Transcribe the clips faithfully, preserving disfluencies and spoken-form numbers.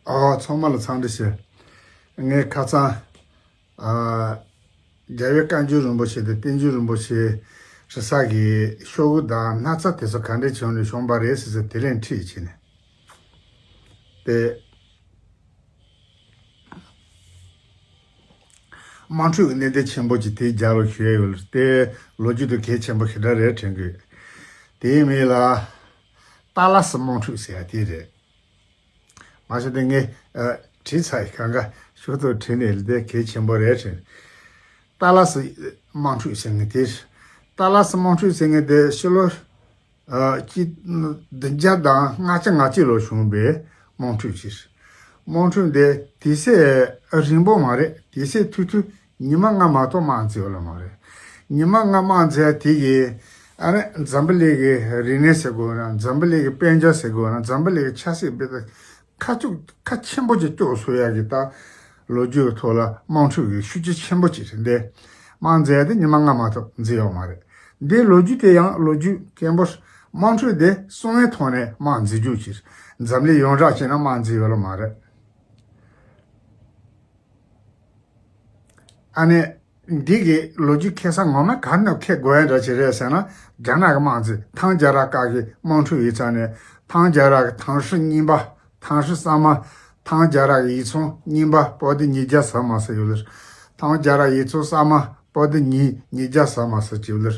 ཨོ། ཚང་མ་ལ་འཚམས་འདྲི་ཞུ། ངས་ཁ་སང་ཨ་རྒྱལ་བའི་བཀའ་འགྱུར་རིན་པོ་ཆེ་དང་བསྟན་འགྱུར་རིན་པོ་ཆེ་ཞུ་ས་གི་ཤོག་གུ་དང་སྣག་ཚ་དེ་ཚོ་ག་འདྲས་བྱུང་ནས་བྱུང་བ་རེད་ཟེར་ཟེར་དེ་ལན་ཁྲིད་བྱས་ནས། དེ་དམངས་ཁྲོད་ཀྱི་གནད་དོན་ཆེན་པོ་ཅིག་དེའི་རྒྱབ་ལ་ཞུ་ཡ་ཡོད་ལ། དེ་ལོ་རྒྱུས་དང་གལ་ཆེན་པོ་ཞེ་དྲག་རེད་དྲན་གི། དེའི་མིང་ལ་ཏཱ་ལ་སི་དམངས་ཁྲོད་ཟེར་ཡ་དེ་རེད། མ་གཞི་དེ་ངས་ཨ་བྲིས་ཚར་ཡི། གང་ག་ཞོར་དུ་བྲིས་ནས་དེ་གལ་ཆེན་པོ་རེད་དྲན། ཏཱ་ལ་སི་དམངས་ཁྲོད་ཟེར་མཁན་དེ། ཏཱ་ལ་སི་དམངས་ཁྲོད་ཟེར་མཁན་དེ་ཕྱི་ལོ་ཨ་གཅིག་བདུན་བརྒྱ་དང་ལྔ་བཅུ་ང་གཅིག་ལོ་བྱུང་བའི་དམངས་ཁྲོད་ཅིག་དམངས་ཁྲོད་འདི་དུས་ཚོད་རིང་པོ་མ་རེད། དུས་ཚོད་ཐུང་ཐུང་། ཉི་མ་ལྔ་མ་གཏོགས་དམངས་གཙོ་ཡོད་ལ་མ་རེད། ཉི་མ་ལྔ་དམངས་གཙོ་ཡ་དེ་གི་ཨ་ནི་འཛམ་བུ་གླིང་གི་རིག་གནས་ཟེར་དགོས་ན། འཛམ་བུ་གླིང་གི་དཔལ་འབྱོར་ཟེར་དགོས་ན། འཛམ་བུ་གླིང་གི་ཆབ་སྲིད་སྤེལ་ཐབས་ཁ་སྐྱོག་ཁ་ཆེན་པོ་ཅིག་སྐྱོག་བཟོ་ཡ་གི་ད་ལོ་རྒྱུས་ཐོག་ལ་དམངས་ཁྲོད་ཀྱི་ཤུགས་རྐྱེན་ཆེན་པོ་ཅིག་རེད། འདི་དམངས་གཙོ་ཡ་དེ་ཉི་མ་ལྔ་མ་གཏོགས་གནས་ཡོད་མ་རེད། འདིའི་ལོ་རྒྱུས་དེ་ཡང་ལོ་རྒྱུས་སྐྱེན་པོ། དམངས་ཁྲོད་དེ་གསང་བའི་ཐོག་ནས་དམངས་གཙོ་རྒྱུ་ཅིག་འཛམ་གླིང་ཡོངས་གྲགས་བྱས་ན་དམངས་གཙོ་ཡོད་ལ་མ་རེད། ཨ་ནི་འདི་གི་ལོ་རྒྱུས་ཁེ་ས་ངོ་མ་ག་ནས་ཁེ་དགོས་ཡ་འདྲ་ཅིག་རེད་ཟེར་ན། རྒྱ་ནག་གི་དམངས་གཙོ། ཐང་རྒྱལ་རབས་སྐབས་ཀྱི་དམངས་ཁྲོད་ཡིག་ཚང་ནས། ཐང་རྒྱལ་རབས་ཀྱི་ཐང་ཧྲི་གཉིས་པ། ཐང་ཧྲི་གསར་མ། ཐང་རྒྱལ་རབས་ཀྱི་ཡིག་ཚང་གཉིས་པ་པོ་ཏི་ཉིས་བརྒྱ་ཟེར་མ་ཟེར་ཡོད་ལེར། ཐང་རྒྱལ་རབས་ཡིག་ཚང་གསར་མ་པོ་ཏི་ཉིས་ཉིས་བརྒྱ་ཟེར་མ་ཟེར་གྱི་ཡོད་ལེར།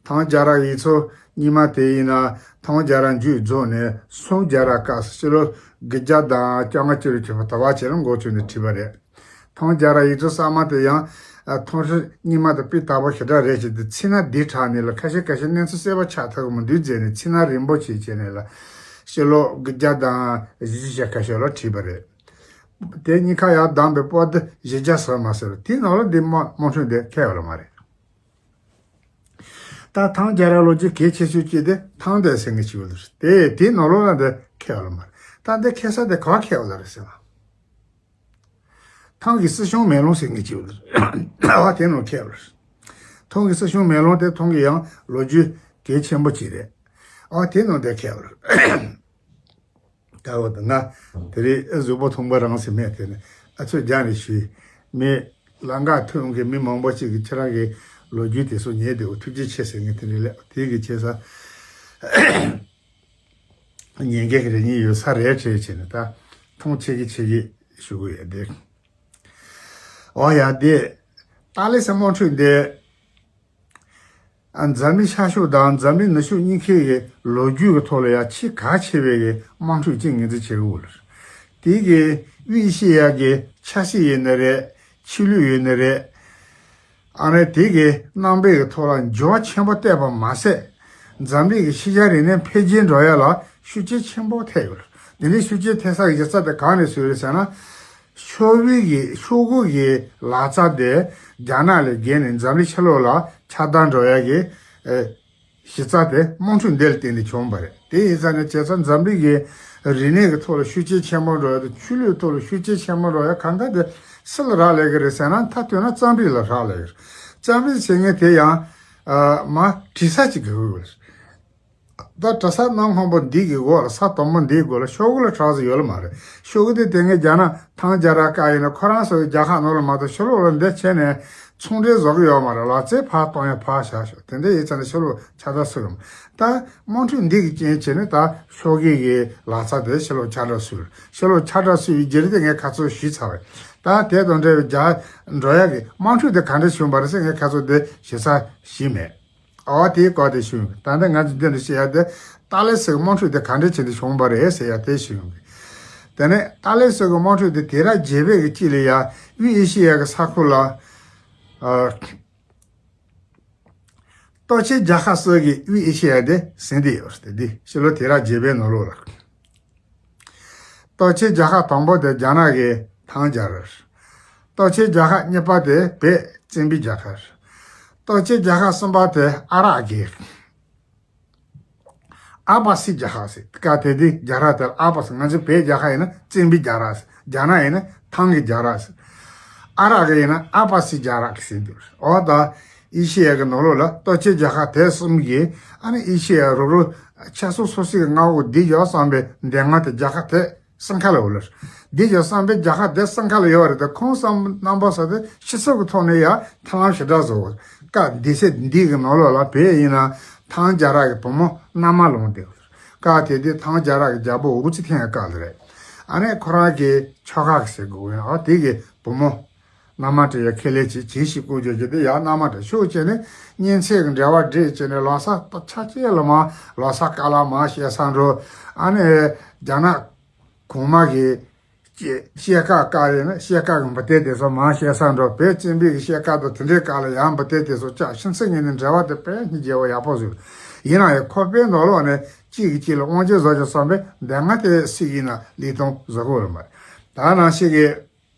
ཐང་རྒྱལ་རབས་ཡིག་ཚང་གཉིས་མ་དེ་ཡིན་ན་ཐང་རྒྱལ་རབས་མཇུག་རྫོགས་ནས་སུང་རྒྱལ་རབས་སྐབས་སུ་ཕྱི་ལོ་དགུ་བརྒྱ་དང་བཅོ་ལྔ་བཅུ་རེ་བྱེད་པ་ད་བ་བྱས་ལ་འགོ་བཙུགས་ནས་བྲིས་པ་རེད། ཐང་རྒྱལ་རབས་ཡིག་ཚང་གསར་མ་དེ་ཡང་ཨ་ཐང་ཧྲི་གཉིས་མ་དང་དཔེ་ལྟ་བུ་ཞེ་དྲག་རེད་ཅེས་ཏེ་ཚིག་སྣ་འདི་དྲངས་ནས་ལ། ཁ་ཤས་ཁ་ཤས་གནས་ཚུལ་གསལ་པོ་ཆགས་ཐུབ་ཀྱི་མི་འདུག་ཟེར་ནས་ཚིག་སྣ་རིང་པོ་བྱས་བྱས་ནས་ལ། ཕྱི་ལོ་དགུ་བརྒྱ་དང་བཞི་བཅུ་ཞེ་ཁ་ཤས་ལ་བྲིས་པ་རེད། དེ་གཉིས་ཀ་ཡང་བསྡོམས་པའི་པོ་ཏི་བཞི་བརྒྱ་ཟེར་མ་ཟེར། དེའི་ནང་ལ་འདི་དམངས་དམངས་ཁྲོད་འདི་ཁེལ་ཡོད་ལ་མ་རེད། ད་ཐང་རྒྱལ་རབས་ལོ་རྒྱུས་གལ་ཆེ་ཤོས་གཅིག་དེ་ཐང་འདོད་ཟེར་མཁན་ཅིག་ཡོད་ལ་རེད། དེ་དེའི་ནང་ལོགས་ལ་འདི་ཁེལ་ཡོད་ལ་མ་རེད། ད་འདི་ཁེལ་ས་དེ་ག་བ་ཁེལ་ཡོད་ལ་རེད་ཟེར་ན། ཐང་གི་སྲིད་སྐྱོང་མེ་ལོང་ཟེར་མཁན་ཅིག་ཡོད་ལ་རེད། ཨ་དེ་ནང་ཁེལ་ཡོད་ལ་རེད། ཐང་གི་སྲིད་སྐྱོང་མེ་ལོང་དེ་ཐང་གི་ཡང་ལོ་རྒྱུས་གལ་ཆེན་པོ་གཅིག་རེད། ཨ་དེ་ནང་འདི་ཁེལ་ཡོད་ལ་རེད། ད་འོ་ད་ང་དེ་རིང་གཟུགས་པོ་ཐུང་པ་རང་ཟེར་མེད་དེ་ནི་ཨ་ཚོད་རྒྱག་ནས་ཞུས། མི་ལམ་ཁ་ཐུག་མཁན་མི་མང་པོ་ཅིག་གིས་ཁྱེད་རང་གི་ལོ་རྒྱུས་དེ་ཚོ་ཉན་དེ་འོ་ཐུགས་རྗེ་ཆེ་ཟེར་མཁན་དེ་རིང་ལས་དེ་གི་ཆེ་ས་ཉན་མཁན་གི་རེ་གཉིས་ཡོད་ས་རེད་བྱས་བྱས་ནས། ད་མཐོང་ཆེ་གི་ཆེ་གི་ཞུ་གི་ཡོད་དེ། འོ་ཡ་དེ་ཏཱ་ལའི་སི་དམངས་ཁྲོད་འདི། ཨ་འཛམ་གླིང་ཤར་ཕྱོགས་དང་འཛམ་གླིང་ནུབ་ཕྱོགས་གཉིས་ཀའི་གི་ལོ་རྒྱུས་ཀྱི་ཐོག་ལ་ཡང་ཆེས་གལ་ཆེ་བའི་གི་དམངས་ཁྲོད་ཅིག་ངོས་འཛིན་བྱེད་དགོས་ལ། དེ་གི་དབུས་ཨེ་ཤེ་ཡ་གི་ཆབ་སྲིད་ཡིན་ནི་རེད། ཆོས་ལུགས་ཡིན་ནི་རེད། ཨ་ནི་དེ་གི་རྣམ་པའི་གི་ཐོག་ལ་འགྱུར་བ་ཆེན་པོ་བཏང་པ་མ་ཟད། འཛམ་གླིང་གི་ཤེས་བྱ་རིག་གནས་འཕེལ་རྒྱས་འགྲོ་ཡ་ལ་ཤུགས་རྐྱེན་ཆེན་པོ་ཐེབས་ཡོད་ལ། དེ་འདྲའི་ཤུགས་རྐྱེན་ཐེབས་ས་གི་གཞི་རྩ་དེ་གང་ནས་བཟོས་རེད་ཟེར་ན། ཤོག་བུའི་གི་ཤོག་གུ་གི་ལག་རྩལ་དེ་རྒྱ་ནག་ལ་བརྒལ་ནས་འཛམ་གླིང་ཕྱི་ལོགས་ལ་ཁྱབ་བརྡལ་འགྲོ་ཡ་གི་ཨེ་གཞི་རྩ་དེ་དམངས་ཁྲོད་འདི་ལ་བརྟེན་ནས་བྱུང་བ་རེད། དེ་ཡིན་ཙང་ནས་བྱས་ཙང་འཛམ་གླིང་གི་རིག་གནས་ཀྱི་ཐོག་ལ་ཤུགས་རྐྱེན་ཆེན་པོ་འགྲོ་ཡ་དང་། ཆོས་ལུགས་ཐོག་ལ་ཤུགས་རྐྱེན་ཆེན་པོ་འགྲོ་ཡ་གང་ག་དེ་སུ་ལ་རག་ལས་ཀྱི་རེད་ཟེར་ན། མཐའ་བཏོན་ན་ཙམ་པ་ལ་རག་ལས་ཀྱི་རེད། ཙམ་པ་ཟེར་མཁན་དེ་ཡང་ཨ་མ་བྲིས་ས་ཅིག་དགོས་ཀྱི་རེད། ད་གྲྭ་ས་གནམ་སྔོན་པོ་འདི་གི་འོག་ལ། ས་དོག་མོ་འདིའི་འོག་ལ་ཤོག་གུ་ལ་གྲགས་སུ་ཡོད་ལ་མ་རེད། ཤོག་གུ་དེ་དེ་སྔའི་རྒྱ་ནག་ཐང་རྒྱལ་རབས་སྐབས་ཡིན་ན་ཁོ་རང་ཚོ་གི་རྒྱལ་ཁབ་ནང་ལ་མ་གཏོགས་ཕྱི་ལོགས་ལ་འདི་བྱས་ནས་ཚོང་འབྲེལ་བཟོ་གི་ཡོད་མ་རེད། ལག་རྩལ་ཕར་གཏོང་ཡ་ཕར་བཞག་ཤོག་དེ་འདྲ་ཡིན་ཙང་ནས་ཕྱི་ལོགས་ཁྱབ་བརྡལ་སུ་ཡོང་། ད་དམངས་ཁྲོད་འདི་གི་རྐྱེན་བྱས་ནས་ད་ཤོག་གུ་གི་ལག་རྩལ་དེ་ཕྱི་ལོགས་ཁྱབ་བརྡལ་སུ་ཡོད། ཕྱི་ལོགས་ཁྱབ་བརྡལ་སུ་ཡོད་རྒྱུ་རེད། དེ་ངས་ཁ་ཚོད་ཞུས་ཚར་བས། ད་དེ་དང་འབྲེལ་བའི་རྒྱ་འགྲོ་ཡ་གི་དམངས་ཁྲོད་དེ་ག་འདྲ་བྱུང་བ་རེད་ཟེར་ངས་ཁ་ཚོད་དེ་ཞེ་ས་ཞིག་མེད། ཨོ་དེའི་སྐོར་དེ་ཞུ། ད་ལྟ་ང་ཚོ་འདི་འདྲ་བཤད་ཡ་དེ། ཏཱ་ལའི་སི་གི་དམངས་ཁྲོད་དེ་ག་འདྲ་བྱས་ཏེ་བྱུང་བ་རེད་ཟེར་ཡ་དེ་ཞུ་ཡོང་གི། དེ་ནས་ཏཱ་ལའི་སི་གི་དམངས་ཁྲོད་དེ་དུས་རབས་བརྒྱད་པའི་གི་དཀྱིལ་ལ་ཡ་དབུས་ཨེ་ཤེ་ཡ་གི་ས་ཁུལ་ལ་ཨ་ལྟོ་ཆས་རྒྱལ་ཁབ་གསུམ་གྱིས་དབུས་ཨེ་ཤེ་ཡ་དེ་ཟིན་བསྡད་ཡོད་རེད། དེ་འདི་ཕྱི་ལོ་དུས་རབས་བརྒྱད་པའི་ནང་ལོགས་ལ། ལྟོ་ཆས་རྒྱལ་ཁབ་དང་པོ་དེ་རྒྱ་ནག་གི་ཐང་རྒྱལ་རབས། ལྟོ་ཆས་རྒྱལ་ཁབ་གཉིས་པ་དེ་བོད་བཙན་པོའི་རྒྱལ་ཁབ། ལྟོ་ཆས་རྒྱལ་ཁབ་གསུམ་པ་དེ་ཨ་རག་གི་ཨ་པ་སི་རྒྱལ་ཁབ་ཟེར། སྐབས་དེ་དུས་རྒྱལ་རབས་དེ་ལ་ཨ་པ་སི། ང་ཚོའི་བོད་རྒྱལ་ཁབ་ཡིན་ན་བཙན་པོའི་རྒྱལ་རབས་ཟེར། རྒྱ་ནག་ཡིན་ན་ཐང་གི་རྒྱལ་རབས་ཟེར། ཨ་རག་གི་ཡིན་ན་ཨ་པ་སི་རྒྱལ་རབས་ཟེར་འདུག། འོ་ད་ཨེ་ཤེ་ཡ་གི་ནང་ལོགས་ལ་ལྟོ་ཆས་རྒྱལ་ཁབ་དེ་གསུམ་གྱིས་ཨ་ནི་ཨེ་ཤེ་ཡ་རོགས་རོགས་ཆབ་སྲིད་སོ་སོ་གི་མངའ་འོག་བསྡུས་ཡོད་བསམ་པའི་འདོད་མངའ་དེ་རྒྱལ་ཁབ་དེ་ སེང་ཁ་ལ་ཡོད་ལ། འདི་ཀྱང་བསམ་པའི་རྒྱལ་ཁ་དེ་སེང་ཁ་ལ་ཡོད་རེད་དེ། ཁོང་བསམ་རྣམ་པ་ཟེར་དེ་ཕྱི་ཚུལ་གྱི་ཐོག་ནས་ཡང་ཐར་ལམ་ཞེ་དྲག་བཟོ་བར། ཀ་འདི་ཚེ་འདི་གི་ནང་ལོགས་ལ་བོད་ཡིན་ན་ཐང་རྒྱལ་རབས་ཀྱི་བུ་མོ་མནའ་མ་ལོངས་ཏེ། ཀ་དེ་དུས་ཐང་རྒྱལ་རབས་ཀྱི་རྒྱལ་པོ་ཝུ་ཙི་ཐན་ཡང་ཀ་ལ་རེད། ཨ་ནི་ཁོ་རང་གི་ཁྱོ་ག་ཟེར་དགོས་ཡིན། ཨ་དེ་གི་བུ་མོ་མནའ་མ་དེ་ཡང་ཁས་ལེན་བྱེད་བྱེད་ཞིག་བསྐོ་རྒྱུ་བྱས་ཏེ། ཡང་མནའ་མ་དེ་ཤོག་བྱས་ནས་གཉེན་ཚན་གྱི་འབྲེལ་བ་འགྲིག་བྱས་ནས། ལོ་གསར་ཆ་ཆེ་ལ་མ་ལོ་གསར་དཀའ་ལས་མང་བཤད་ས་འགྲོ། ཨ་ནི་རྒྱ་ནག་གོང་མ་གི་སྐྱེ་བཤད་ཀ་ཀ་རེད་ན་བཤད་ཀ་གི་འབུ་ཏེ་དེ་ཚོ་མང་བཤད་ས་འགྲོ། བོད་བཙན་པོའི་གི་བཤད་ཀ་དང་དེ་འདྲའི་ཀ་ལ་ཡང་འབུ་ཏེ་དེ་ཚོ་བཅག་ཕྱིན་ཚེ་ངས་ནི་འབྲེལ་བ་དེ་དཔེ་སྙིང་རྗེ་བོ་ཡག་པོ་བཟོས། ཡིན་ན་ཡང་ཁོ་པའི་ནང་ལོགས་ནས་གཅིག་གིས་གཅིག་ལ་དབང་ཆ་བཟོ་རྒྱུ་བསམ་པའི་འདས་ང་དེ་སྲིད་ཡིན་ན་ལས་དོན་བཟོ་དགོས་རེད་མ་རེད། ད་ནང་བཞིན་གི་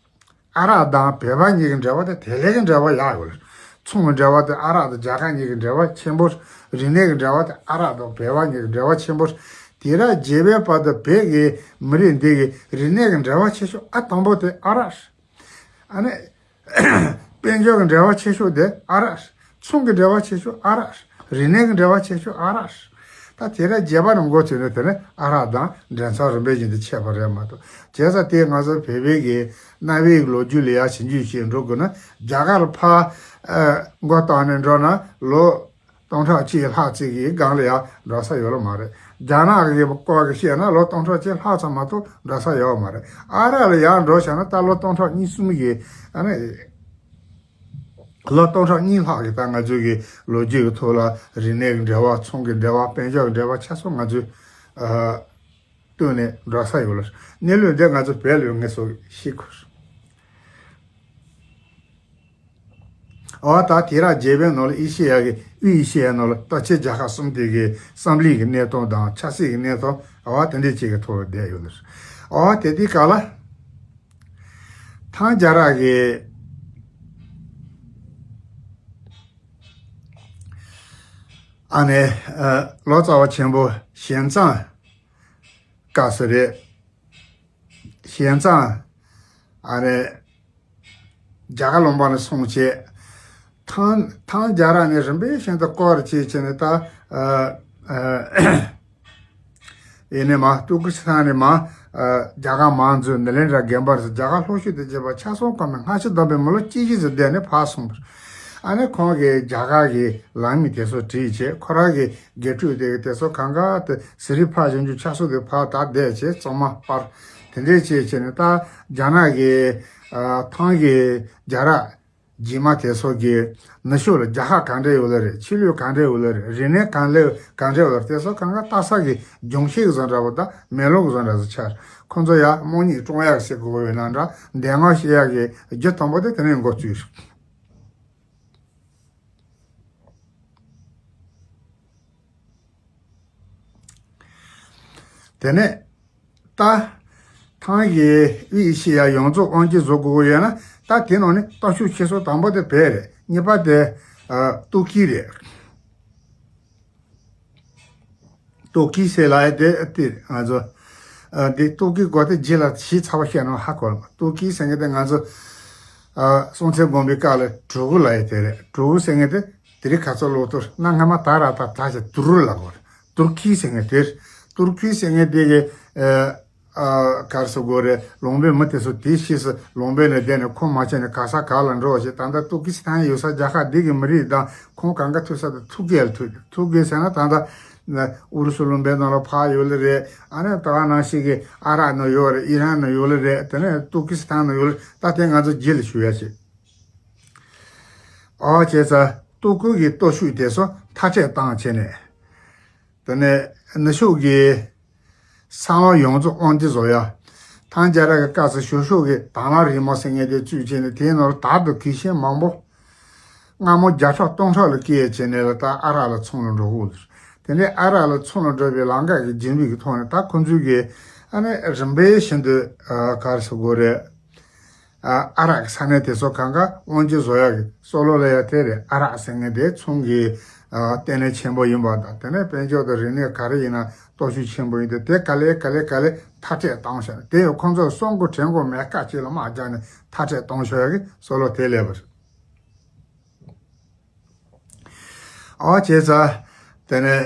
ཨ་རག་དང་བོད་པ་གཉིས་ཀྱི་འབྲེལ་བ་དེ་དེ་ལས་ཀྱི་འབྲེལ་བ་ཡག་ཡོད་རེད། ཚོང་གི་འབྲེལ་བ་དེ་ཨ་རག་དང་རྒྱ་གར་གཉིས་ཀྱི་འབྲེལ་བ་ཆེན་པོ་རེད། རིག་གནས་ཀྱི་འབྲེལ་བ་དེ་ཨ་རག་དང་བོད་པ་གཉིས་ཀྱི་འབྲེལ་བ་ཆེན་པོ་རེད། དུས་རབས་བརྒྱད་པའི་བར་དུ་བོད་ཀྱི་མི་རིགས་འདི་གི་རིག་གནས་ཀྱི་འབྲེལ་བ་ཆེ་ཤོས་ཨ་དང་པོ་དེ་ཨ་རག་རེད། ཨ་ནི་དཔལ་འབྱོར་གྱི་འབྲེལ་བ་ཆེ་ཤོས་དེ་ཨ་རག་རེད། ཚོང་གི་འབྲེལ་བ་ཆེ་ཤོས་ཨ་རག་རེད། རིག་གནས་ཀྱི་འབྲེལ་བ་ཆེ་ཤོས་ཨ་རག་རེད། ད་དེ་ར་རྒྱས་པ་ནས་འགོ་ཚུགས་ནས་དེ་ནས་ཨ་རག་དང་འབྲེལ་མཚམས་རིམ་པས་བཞིན་དུ་ཆད་པ་རེད་མ་གཏོགས། བྱས་ཙང་དེ་ང་ཚོ་བོད་པའི་གི་གནའ་བོའི་གི་ལོ་རྒྱུས་ལ་ཡར་ཞིབ་འཇུག་བྱེད་འགྲོ་དགོས་ན། རྒྱ་གར་ལ་ཕར་མགོ་བཏང་ནས་འགྲོ་ན་ལོ་སྟོང་ཕྲག་གཅིག་ལྷག་ཙམ་གི་སྒང་ལ་ཡར་འགྲོ་ས་ཡོད་ལ་མ་རེད། རྒྱ་ནག་གི་སྐོར་གི་བཤད་ན་ལོ་སྟོང་ཕྲག་གཅིག་ལྷག་ཙམ་མ་གཏོགས་འགྲོ་ས་ཡོད་མ་རེད། ཨ་རག་ལ་ཡར་འགྲོ་བྱས་ན་ད་ལོ་སྟོང་ཕྲག་གཉིས་གསུམ་གི་ཨ་ནི། ལོ་སྟོང་ཕྲག་གཉིས་ལྷག་གི་ད་ང་ཚོའི་གི་ལོ་རྒྱུས་ཀྱི་ཐོག་ལ་རིག་གནས་ཀྱི་འབྲེལ་བ། ཚོང་གི་འབྲེལ་བ། དཔལ་འབྱོར་གྱི་འབྲེལ་བ་ཆ་ཚང་ང་ཚོས་ཨ་བཏོན་ནས་འགྲོ་ས་ཡོད་ལ། གནས་ལུགས་འདི་ང་ཚོ་བོད་ལ་ཡོད་ངེས་སོ་ཤེས་དགོས། འོ་ད་དེ་ར་རྒྱལ་པོའི་ནང་ལ་ཨེ་ཤེ་ཡ་གི་དབུས་ཨེ་ཤེ་ཡའི་ནང་ལ་སྟག་ཆེན་རྒྱལ་ཁབ་གསུམ་དེ་གི་བསམ་བློའི་གི་གནས་སྟངས་དང་ཆབ་སྲིད་ཀྱི་གནས་སྟངས་འོ་དེ་འདྲའི་ཅིག་གི་ཐོག་ལ་བསྡད་ཡོད་ལ། འོ་དེ་དུས་སྐབས་ལ། ཐང་རྒྱལ་རབས་ཀྱི་ཨ་ནི་ཨ་ལོ་ཙཱ་བ་ཆེན་པོ་ཞན་ཙང་སྐབས་སུ་རེད། ཞན་ཙང་ཨ་ནི་རྒྱ་གར་ལུང་པ་ནས་སོང་བྱས། ཐང་ཐང་རྒྱལ་རབས་ནས་རིམ་པས་བཞིན་དུ་སྐོར་བྱས་བྱས་ནས་ད་ཨ་ཨ། ཡིན་ནས་མ་ཏུར་ཀི་སི་ཐན་ནས་མ་རྒྱ་གར་མར་འཛུལ། ནཱ་ལེནྡྲ་དགོན་པར་རྒྱ་གར་ལྷོ་ཕྱོགས་དང་བཅས་པ་ཆ་ཚང་གང་མིན་སྔ་ཕྱི་བསྡོམས་པས་མི་ལོ་གཅིག་བཞི་ཙམ་བསྡད་ནས་ཕར་སོང་བར། ཨ་ནི་ཁོང་གིས་རྒྱ་གར་གྱི་ལམ་མི་དེ་ཚོ་བྲིས་བྱས། ཁོ་རང་གི་དགེ་ཕྲུག་དེ་གི་དེ་ཚོ་གང་ག་དེ་ཟི་རི་ཕར་བཞོན་རྒྱུ་ཆ་ཚང་དེ་ཕར་ད་བསྡད་བྱས་གཙང་མ་སྤར། དེ་འདྲས་བྱས་བྱས་ནས་ད་རྒྱ་ནག་གི་ཨ་ཐང་གི་རྒྱལ་རབས་རྗེས་མ་དེ་ཚོ་གིས་ནུབ་ཕྱོགས་ལ་རྒྱལ་ཁབ་གང་འདྲ་ཡོད་ལེ་རེད། ཆོས་ལུགས་གང་འདྲ་ཡོད་ལེ་རེད། རིག་གནས་གང་ལེ་གང་འདྲ་ཡོད་ལེ་རེད། དེ་ཚོ་གང་ག་ལྟ་ས་གི་སྦྱོང་བྱེད་ཀྱི་བཟོ་འདྲ་བོ་དང་མེ་ལོང་གི་བཟོ་འདྲ་བོ་ཆགས། ཁོ་ཚོ་ཡ་དམག་མི་བཀྲོངས་ཡག་ཟེར་དགོས་པའི་ནང་འདྲ། འདས་ངོ་ཤེས་ཡག་གི་རྒྱུ་དང་པོ་དེ་དེ་ནས་འགོ་བཙུགས། དེ་ནས་ད་ཐང་གི་དབུས་ཨེ་ཤེ་ཡ་ཡོངས་རྫོགས་དབང་སྒྱུར་བཟོ་དགོས་ཀྱི་ཡོད་ན། ད་དེ་ནང་ནས་སྟོབས་ཤུགས་ཆེ་ཤོས་དང་པོ་དེ་བོད་རེད། གཉིས་པ་དེ་ཨ་ཏུར་ཀི་རེད། ཏུར་ཀི་ཟེར་ལབ་ཡ་དེ་དེ་ང་ཚོ་ཨ་དེ་ཏུར་ཀི་སྐོར་དེ་རྗེས་ལ་ཞིབ་ཚགས་པ་བཤད་ན་ཧ་གོ་ལ། ཏུར་ཀི་ཟེར་མཁན་དེ་ང་ཚོ་ཨ་སྲོང་བཙན་སྒམ་པོའི་སྐབས་ལ་གྲུ་གུ་ལབ་ཡ་དེ་རེད། གྲུ་གུ་ཟེར་མཁན་དེ་དེ་རིང་ཁ་སང་ལོ་ཏུར་གནའ་སྔ་མ་ད་ར་ད་ད་ཞེས་ཏུ་རུ་ལབ་དགོས་རེད། ཏུར་ཀི་ཟེར་མཁན་དེ་རེད། ཏུར་ཀི་ཟེར་མཁན་དེ་གི་ཨ་ཨ་ག་རེ་ཟེར་དགོས་རེད། ལུང་པའི་མི་དེ་ཚོ་དེ་ཕྱིས་སུ་ལུང་པའི་ནས་བསྡད་ནས་ཁོམ་མ་ཆད་ནས་ག་ས་ག་ལ་འགྲོ་བ་ཞིག་ད་ལྟ་ཏུར་ཀི་སི་ཐན་ཡོད་ས་རྒྱལ་ཁབ་འདི་གི་མི་རིགས་དང་ཁོང་གང་ག་ཐུག་ས་དེ་ཐུར་ཀི་ལ་ཐུག་ཐུར་ཀི་ཟེར་ན་ད་ལྟ་ཨུ་རུ་སུ་ལུང་པའི་ནང་ལ་ཕར་ཡོད་ལེ་རེད། ཨ་ནི་ད་ག་ནང་བཞིན་གི་ཨ་རག་ནང་ཡོད་རེད། ཨི་རན་ནང་ཡོད་ལེ་རེད། དེ་ནས་ཏུར་ཀི་སི་ཐན་ནང་ཡོད་ལེ། ད་དེ་ང་ཚོ་རྗེས་ལ་ཞུ་ཡ་བྱེད། ཨོ་བྱས་ཙང་ཏུར་ཀི་གི་སྟོབས་ཤུགས་དེ་ཚོ་མཐའ་བྲལ་བཏང་བྱས་ནས། དེ་ནས་ནུབ་ཕྱོགས་ཀྱི་ས་མཚམས་ཡོངས་རྫོགས་དབང་སྒྱུར་བཟོ་ཡ། ཐང་རྒྱལ་རབས་ཀྱི་སྐབས་སུ་ཞོ་ཤོག་གི་དྭང་བླངས་རིང་མོ་ཟེར་མཁན་དེ་བཙུགས་བྱས་ནས་དེའི་ནང་ལ་དར་དང་གོས་ཆེན་མང་པོ། སྔ་མོ་བརྒྱ་ཕྲག་སྟོང་ཕྲག་ལ་སྐྱེལ་བྱས་ནས་ལ་ད་ཨ་རག་ལ་ཚོང་ལ་འགྲོ་དགོས། དེ་ནས་ཨ་རག་ལ་ཚོང་ལ་འགྲོ་བའི་ལམ་ཁ་གི་འགྲིམ་འགྲུལ་གྱི་ཐོག་ནས་ད་ཁོ་ཚོའི་གི་ཨ་ནི་རིམ་པས་བཞིན་དུ་ཨ་ག་རེ་ཟེར་དགོས་རེད། ཨ་ཨ་རག་གི་ས་གནས་དེ་ཚོ་གང་ག་དབང་སྒྱུར་བཟོ་ཡག་གི་སྲོལ་ལོ་ལ་ཡ་དེ་རེད། ཨ་རག་ཟེར་མཁན་དེ་ཚོང་གི་ཨ་ལྟེ་གནས་ཆེན་པོ་ཡིན་པ་དང་། དེ་ནས་དཔལ་འབྱོར་དང་རིག་གནས་ག་རེ་ཡིན་ན་སྟོབས་ཤུགས་ཆེན་པོ་ཡིན་དུས་དེ་ག་ལེ་ག་ལེ་ག་ལེ་མཐའ་བྲལ་བཏང་བཞག་དེ་ཡང་ཁོང་ཚོ་གསོན་དགོས་དྲན་དགོས་མེད་ཀ་ཅིག་ལ་དམག་རྒྱག་ནས་མཐའ་བྲལ་བཏང་ཆོག་ཡག་གི་སྲོལ་ལོ་དེ་སླེབས་པ་རེད། ཨོ་བྱས་ཙང་དེ་ནས།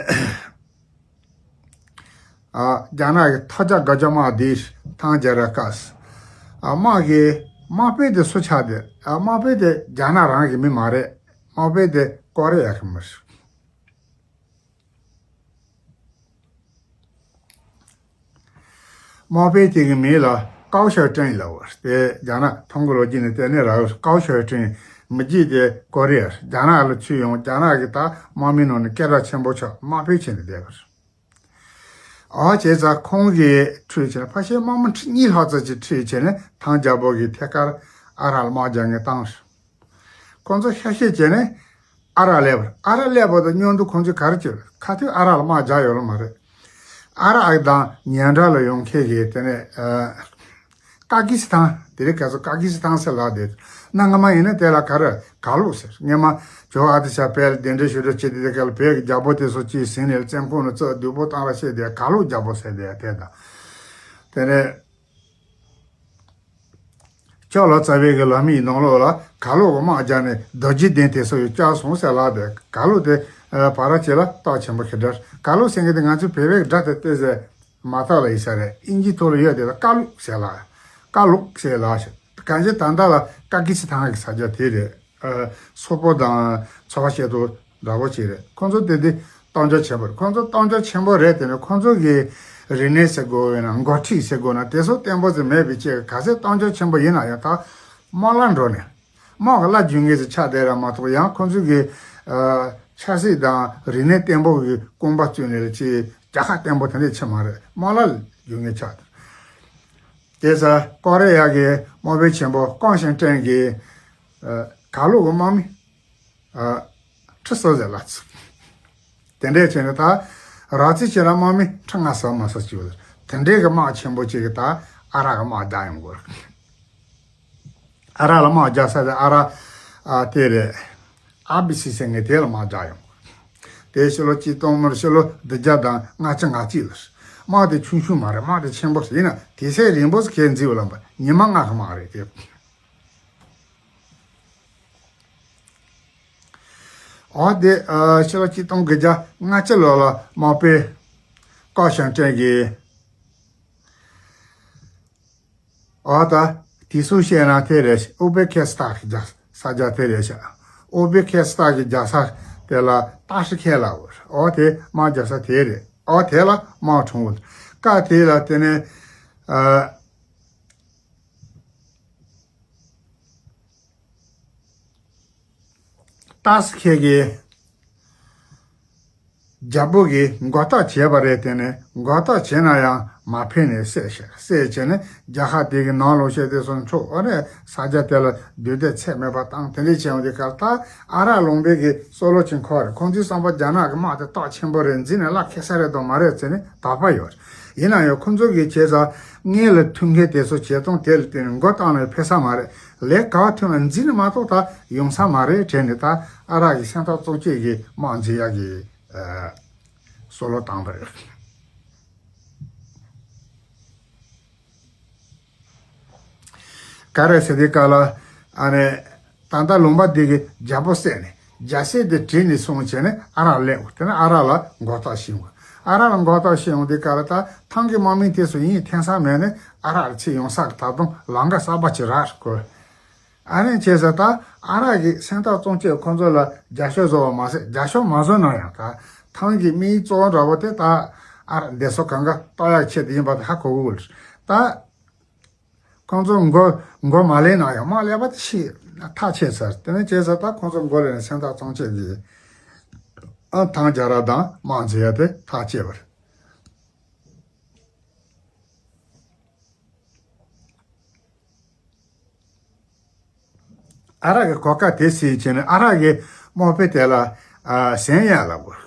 ཨ་རྒྱ་ནག་གི་ཐོ་རྒྱ་སྒོ་རྒྱ་དམག་འདི་ཐང་རྒྱལ་རབས་སྐབས་སུ། ཨ་དམག་གི་དམག་དཔོན་དེ་སུ་ཆགས་དེ། ཨ་དམག་དཔོན་དེ་རྒྱ་ནག་རང་གི་མི་མ་རེད། དམག་དཔོན་དེ་ཀོ་རི་ཡ་གི་མི་རེད། དམག་དཔོན་དེ་གི་མིང་ལ་ཀའོ་ཞའོ་ཀྲེང་ལབ་པ་རེད། དེ་རྒྱ་ནག་ཐང་གི་ལོ་རྒྱུས་ནས་བལྟས་ནས་རག་ཀའོ་ཞའོ་ཀྲེང་མི་རྒྱུད་དེ་ཀོ་རི་ཡ་རེད། རྒྱ་ནག་ལ་ཚུར་ཡོང་རྒྱ་ནག་གི་ད་དམག་མིའི་ནང་ནས་སྐད་གྲགས་ཆེན་པོ་ཆགས་དམག་དཔོན་བྱས་ནས་བསྡད་པ་རེད། ཨ་བྱས་ཙང་ཁོང་གིས་ཁྲིད་བྱས་ནས་ཕལ་ཆེར་དམག་མི་ཁྲི་གཉིས་ལྷག་ཙམ་ཅིག་ཁྲིད་བྱས་ནས་ཐང་རྒྱལ་པོ་གི་ཐད་ཀར་ཨ་རག་ལ་དམག་རྒྱག་མཁན་བཏང་ཞིང་། ཁོང་ཚོ་ཤ་ཤེད་བྱས་ནས་ཨ་རག་སླེབས་པ་རེད། ཨ་རག་སླེབས་པ་དང་མཉམ་དུ་ཁོང་ཚོས་ག་རེ་བྱས་པ་རེད། ག་དུས་ཨ་རག་ལ་དམག་རྒྱག་ཡོད་ལ་མ་རེད། ཨ་རག་དང་ཉེ་འབྲེལ་ལ་ཡོང་མཁན་གྱི་དེ་ནས་ཨ། ཀ་ཀི་སི་ཐན། དེ་རིང་ཁ་སང་ཀ་ཀི་སི་ཐན་ཟེར་ལབ་བསྡད། གནའ་སྔ་མ་ཡིན་ན་དེ་ལ་ག་རེ་གར་ལུག་ཟེར། སྔོན་མ་ཇོ་བོ་ཨ་ཏི་ཤ་བོད་ལ་གདན་འདྲེན་ཞུ་འདྲ་བྱེད་དུས་དེ་ག་ལ་བོད་ཀྱི་རྒྱལ་པོ་དེ་ཚོ་གཅིག་ཟིན་ནས་བཙོན་ཁང་ནང་བཙོན་སྡུག་པོ་བཏང་ར་བྱས་དེ་གར་ལུག་རྒྱལ་པོ་ཟེར་དེ་དེ་དང་། དེ་ནས་ཅོག་ལ་རྩ་བའི་གི་ལམ་ཡི་ནང་ལོགས་ལ་གར་ལུག་གི་དམག་རྒྱག་ནས་རྡོ་རྗེ་གདན་དེ་ཚོ་ཡོད་བཅག་སོང་ཟེར་ལབ་བསྡད། གར་ལུག་དེ་ཨ་བར་ཆད་ལ་རྟགས་ཆེན་པོ་ཞེ་དྲག་གར་ལུག་ཟེར་མཁན་དེ་ང་ཚོའི་བོད་པའི་སྒྲ་དེ་ཏོག་ཙམ་མ་དག་ལ་ཡིན་ས་རེད། ཨིན་ཇིའི་ཐོག་ལ་ཡོད་དེ་ལ་ཀ་ལུག་ཟེར་ལ། ཀ་ལུག་ཟེར་ལ་ཞེས། གང་ཅི་ད་ལྟ་ལ་ཀ་ཀི་སི་ཐན་གྱི་ས་ཆ་དེ་རེད། ཨ་སོག་པོ་དང་ཚོ་བ་ཤེད་ཐོག་འདྲ་པོ་ཅིག་རེད། ཁོང་ཚོ་དེ་དེ་གཏམ་རྒྱུད་ཆེན་པོ་རེད། ཁོང་ཚོ་གཏམ་རྒྱུད་ཆེན་པོ་རེད། དེ་ནས་ཁོང་ཚོ་གི་རིག་གནས་ཟེར་དགོས་ན་འགོ་ཁྲིད་ཟེར་དགོས་ན་དེ་ཚོ་བརྟན་པོ་ཟིག་མེད་པའི་ཆེད་ག་ཚད་གཏམ་རྒྱུད་ཆེན་པོ་ཡིན་ན་ཡང་ད་དམག་ལ་འགྲོ་ནས། དམག་གི་བླ་སྦྱོང་མཁན་ཞིག་ཆགས་བསྡད་ར་མ་གཏོགས། ཡང་ཁོང་ཚོས་ཀྱི་ཨ་ཆབ་སྲིད་དང་རིག་གནས་བརྟན་པོ་གི་རྐང་པ་བཙུགས་ནས་ལ་ཅིག་རྒྱལ་ཁ་བརྟན་པོ་དེ་འདྲས་ཆགས་མ་རེད། དམག་བླ་སྦྱོང་མཁན་ཆགས་བསྡད། དེ་ཚ་ཀོ་རི་ཡ་གི་དམག་དཔོན་ཆེན་པོ་ཀོང་ཞང་ཀྲེང་གིས་ཨ་གར་ལུག་གི་དམག་མི་ཨ་ཁྲི་གསུམ་ཟིག་བརླགས་ཚར། དེ་འདྲས་བྱས་ནས་ད་ར་ཙི་ཅི་ར་དམག་མི་ཁྲི་ལྔ་ཟིག་མ་ཟིག་བཅུག་ལ། དེ་འདྲས་གི་དམག་ཆེན་པོ་ཅིག་གིས་ད་ཨ་རག་གི་དམག་རྒྱག་ཡོང་གི་རེད། ཨ་རག་ལ་དམག་རྒྱག་ས་དེ་ཨ་རག་ཨ་དེ་རེད། ཨ་བི་སི་ཟེར་མཁན་དེ་ལ་དམག་རྒྱག་ཡོང་གི་རེད། དེ་ཕྱི་ལོ་གཅིག་སྟོང་དམག་ཕྱི་ལོ་བདུན་བརྒྱ་དང་ལྔ་བཅུ་ང་གཅིག་ལ་རེད། དམག་དེ་ཆུང་ཆུང་མ་རེད། དམག་དེ་ཆེན་པོ་ཞིག་ཡིན་ན་དེ་སའི་རིང་པོ་ཟིག་གས་འཛིན་པ་ལ་ཉི་མ་ལྔ་གི་དམག་རེད་དེ། འོ་དེ་ཨ་ཕྱི་ལོ་གཅིག་སྟོང་དགུ་བརྒྱ་ལྔ་བཅུ་ལོ་ལ་དམག་དཔོན་ཀའོ་ཞང་ཀྲེང་གིས། འོ་ད་དེ་ཚོ་བཤད་ན་དེ་རེད། ཨུ་བེ་ཁེ་སི་ཐན་གྱི་རྒྱལ་ས་ཆ་དེ་རེད་ཤག་ཨུ་བེ་ཁེ་སི་ཐན་གྱི་རྒྱལ་ས་དེ་ལ་ཏཱ་ཧྲི་ཁེ་ལབ་པ་རེད། འོ་དེ་དམག་རྒྱལ་ས་དེ་རེད། འོ་དེ་ལ་དམག་འཁྲུངས་པ་རེད། སྐབས་དེ་ལ་དེ་ནས་ཨ། ཏཱ་ཧྲི་ཁེ་གིས་རྒྱལ་པོ་གིས་མགོ་བཏགས་བྱས་པ་རེད། དེ་ནས་མགོ་བཏགས་བྱས་ན་ཡང་མ་ཕན་ནས་བསད་ཤག་བསད་བྱས་ནས་རྒྱལ་ཁབ་དེ་གི་ནང་ལོགས་བཤད་དེ་སོང་ཆོག་འོ་ནས་ས་ཆ་དེ་ལ་རྡུལ་དེ་ཚད་མེད་པ་བཏང་། དེ་འདྲས་བྱས་འོང་དུས་སྐབས་ད་ཨ་རག་ལུང་པའི་གི་སོ་ལོ་ཆེན་ཁོ་རེད། ཁོང་ཚོའི་བསམ་པ་རྒྱ་ནག་གི་དམག་དེ་སྟོབས་ཆེན་པོ་རེད། འཛིན་ནས་བླ་ཁེ་ས་རེད་དང་མ་རེད་ཟེར་ནས་དོགས་པ་ཡོད་རེད། ཡིན་ན་ཡང་ཁོང་ཚོ་གིས་བྱས་ཙང་སྔོན་ལ་ཐུག་མཁན་དེ་ཚོ་བྱེད་སྟངས་དེ་ལ་བརྟེན་ནས་མགོ་བཏགས་ནས་ཕེབས་ས་མ་རེད། ལས་ཀ་ཐོན་ལ་འཛིན་ནས་མ་གཏོགས་ད་ཡོང་ས་མ་རེད་དྲན་ནས་ད་ཨ་རག་གི་སེམས་ཐག་གཙང་བཅད་ཀྱིས་དམག་འཛིང་ཡག་གི་ཨ་སོ་ལོ་བཏང་པ་རེད། ག་རེ་ཟེར་དུས་སྐབས་ལ་ཨ་ནི་ད་ལྟ་ལུང་པ་འདི་གི་རྒྱལ་པོ་བསད་ནས་རྒྱལ་སྲིད་དེ་བྲིས་ནས་སོང་བྱས་ནས་ཨ་རག་སླེབས། དེ་ནས་ཨ་རག་ལ་མགོ་བཏགས་ཤིང་། ཨ་རག་ལ་མགོ་བཏགས་ཤིང་འོང་དུས་སྐབས་ལ་ད་ཐང་གི་དམག་མི་དེ་ཚོ་ཡིན་འཐེན་ས་མེད་ནས་ཨ་རག་ལ་ཚུར་ཡོང་ས་གི་ད་དུང་ལམ་ཁ་གསར་པ་ཅིག་རག་དགོས། ཨ་ནི་བྱས་ཙང་ད་ཨ་རག་གི་སེམས་ཐག་གཙང་བཅད་ཁོང་ཚོ་ལ་རྒྱབ་སྐྱོར་བཟོ་བ་མ་ཟད། རྒྱབ་སྐྱོར་མ་བཟོ་ན་ཡང་ད་ཐང་གི་དམིགས་ཡུལ་གཙོ་བོ་འདྲ་པོ་དེ་ད་ཨ་རག་འདི་ཚོ་གང་ག་གཏོར་ཡག་ཆེད་དུ་ཡིན་པ་དེ་ཧ་གོ་གི་ཡོད་རེད། ད་ཁོང་ཚོ་མགོ་མགོ་མ་ལེན་ན་ཡང་དམག་ལས་པ་དེ་ཤི་ཐག་ཆད་ཚར། དེ་ནས་བྱས་ཙང་ད་ཁོང་ཚོ་མགོ་ལེན་ནས་སེམས་ཐག་གཙང་བཅད་ཀྱིས་ཨ་ཐང་རྒྱལ་རབས་དང་དམག་འཛིང་ཡ་དེ་ཐག་བཅད་པ་རེད། ཨ་རག་གི་གོ་སྐབས་དེ་ཟིན་བྱས་ནས་ཨ་རག་གི་དམག་དཔོན་དེ་ལ་ཨ་ཟན་ཡ་ལབ་དགོས།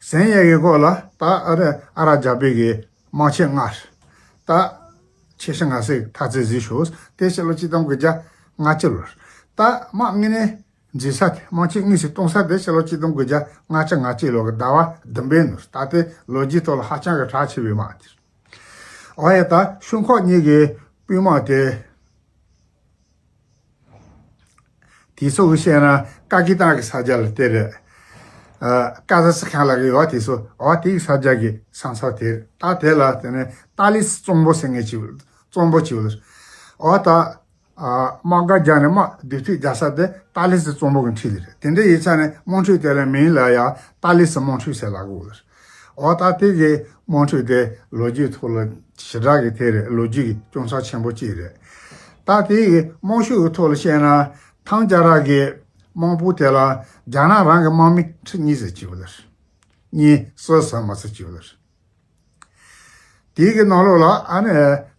ཟན་ཡ་གི་སྐོར་ལ་ད་ཨ་རག་ཨ་རག་རྒྱལ་པོའི་གི་དམག་ཆེན་ལྔ་རེད། ད་ཆེ་ཤི་ང་སེ་ཐ་ཚེ་ཟིག་ཤོག་དེ་ཕྱི་ལོ་གཅིག་སྟོང་དགུ་བརྒྱ་ལྔ་བཅུ་ལོར་ད་དམག་དངོས་གནས་འཛིང་ས་དེ་དམག་ཆེན་དངོས་སུ་གཏོང་ས་དེ་ཕྱི་ལོ་གཅིག་སྟོང་དགུ་བརྒྱ་ལྔ་བཅུ་ང་གཅིག་ལོ་གི་ཟླ་བ་བདུན་པའི་ནང་ད་ལྟའི་ལོ་རྒྱུས་ཐོག་ལ་ཧ་ཅང་གི་གྲགས་ཆེ་བའི་དམག་དེ་རེད། འོ་ཡ། ད་ཤུ་ཁོག་གཉིས་ཀྱི་དཔུང་དམག་དེ། དེ་ཚོ་གི་བཤད་ན་ཀ་ཀི་ཏང་གི་ས་ཆ་ལ་དེ་རེད། ཀ་ཟི་སི་ཁན་ལ་གི་ཡོད་དེ་སོ། འོ་དེའི་ས་ཆ་གི་ས་མཚམས་དེར་ད་དེ་ལ་དེ་ནས་ཏཱ་ལི་སི་གཙང་པོ་ཟེར་མཁན་ཅིག་ཡོད། གཙང་པོ་ཅིག་ཡོད། འོ་ད་དམག་སྒར་རྒྱག་ནས་དམག་མདུན་ཐུག་རྒྱག་ས་དེ་ཏཱ་ལི་སི་གཙང་པོ་གི་འཁྲིས་ལ་རེད། དེ་འདྲ་ཡིན་ཙང་ནས་དམག་འཁྲུག་དེ་ལ་མིང་ལ་ཡང་ཏཱ་ལི་སི་དམག་འཁྲུག་ཟེར་ལབ་གི་ཡོད། འོ་ད་དེ་གི་དམག་འཁྲུག་དེ་ལོ་རྒྱུས་ཐོག་ལ་ཞེ་དྲག་གི་དེ་རེད། ལོ་རྒྱུས་ཀྱི་སྐྱོན་ཆ་ཆེན་པོ་གཅིག་རེད། ད་དེ་གི་དམག་ཤུགས་ཀྱི་ཐོག་ལ་བཤད་ན་ཐང་རྒྱལ་རབས་ཀྱི་དམག་དཔུང་དེ་ལ་རྒྱ་ནག་རང་གི་དམག་མི་ཁྲི་གཉིས་ཟེར་གྱི་ཡོད་ལ། གཉིས་གསུམ་ཟེར་མ་ཟེར་གྱི་ཡོད་ལ། དེའི་གི་ནང་ལོགས་ལ་ཨ་ནི་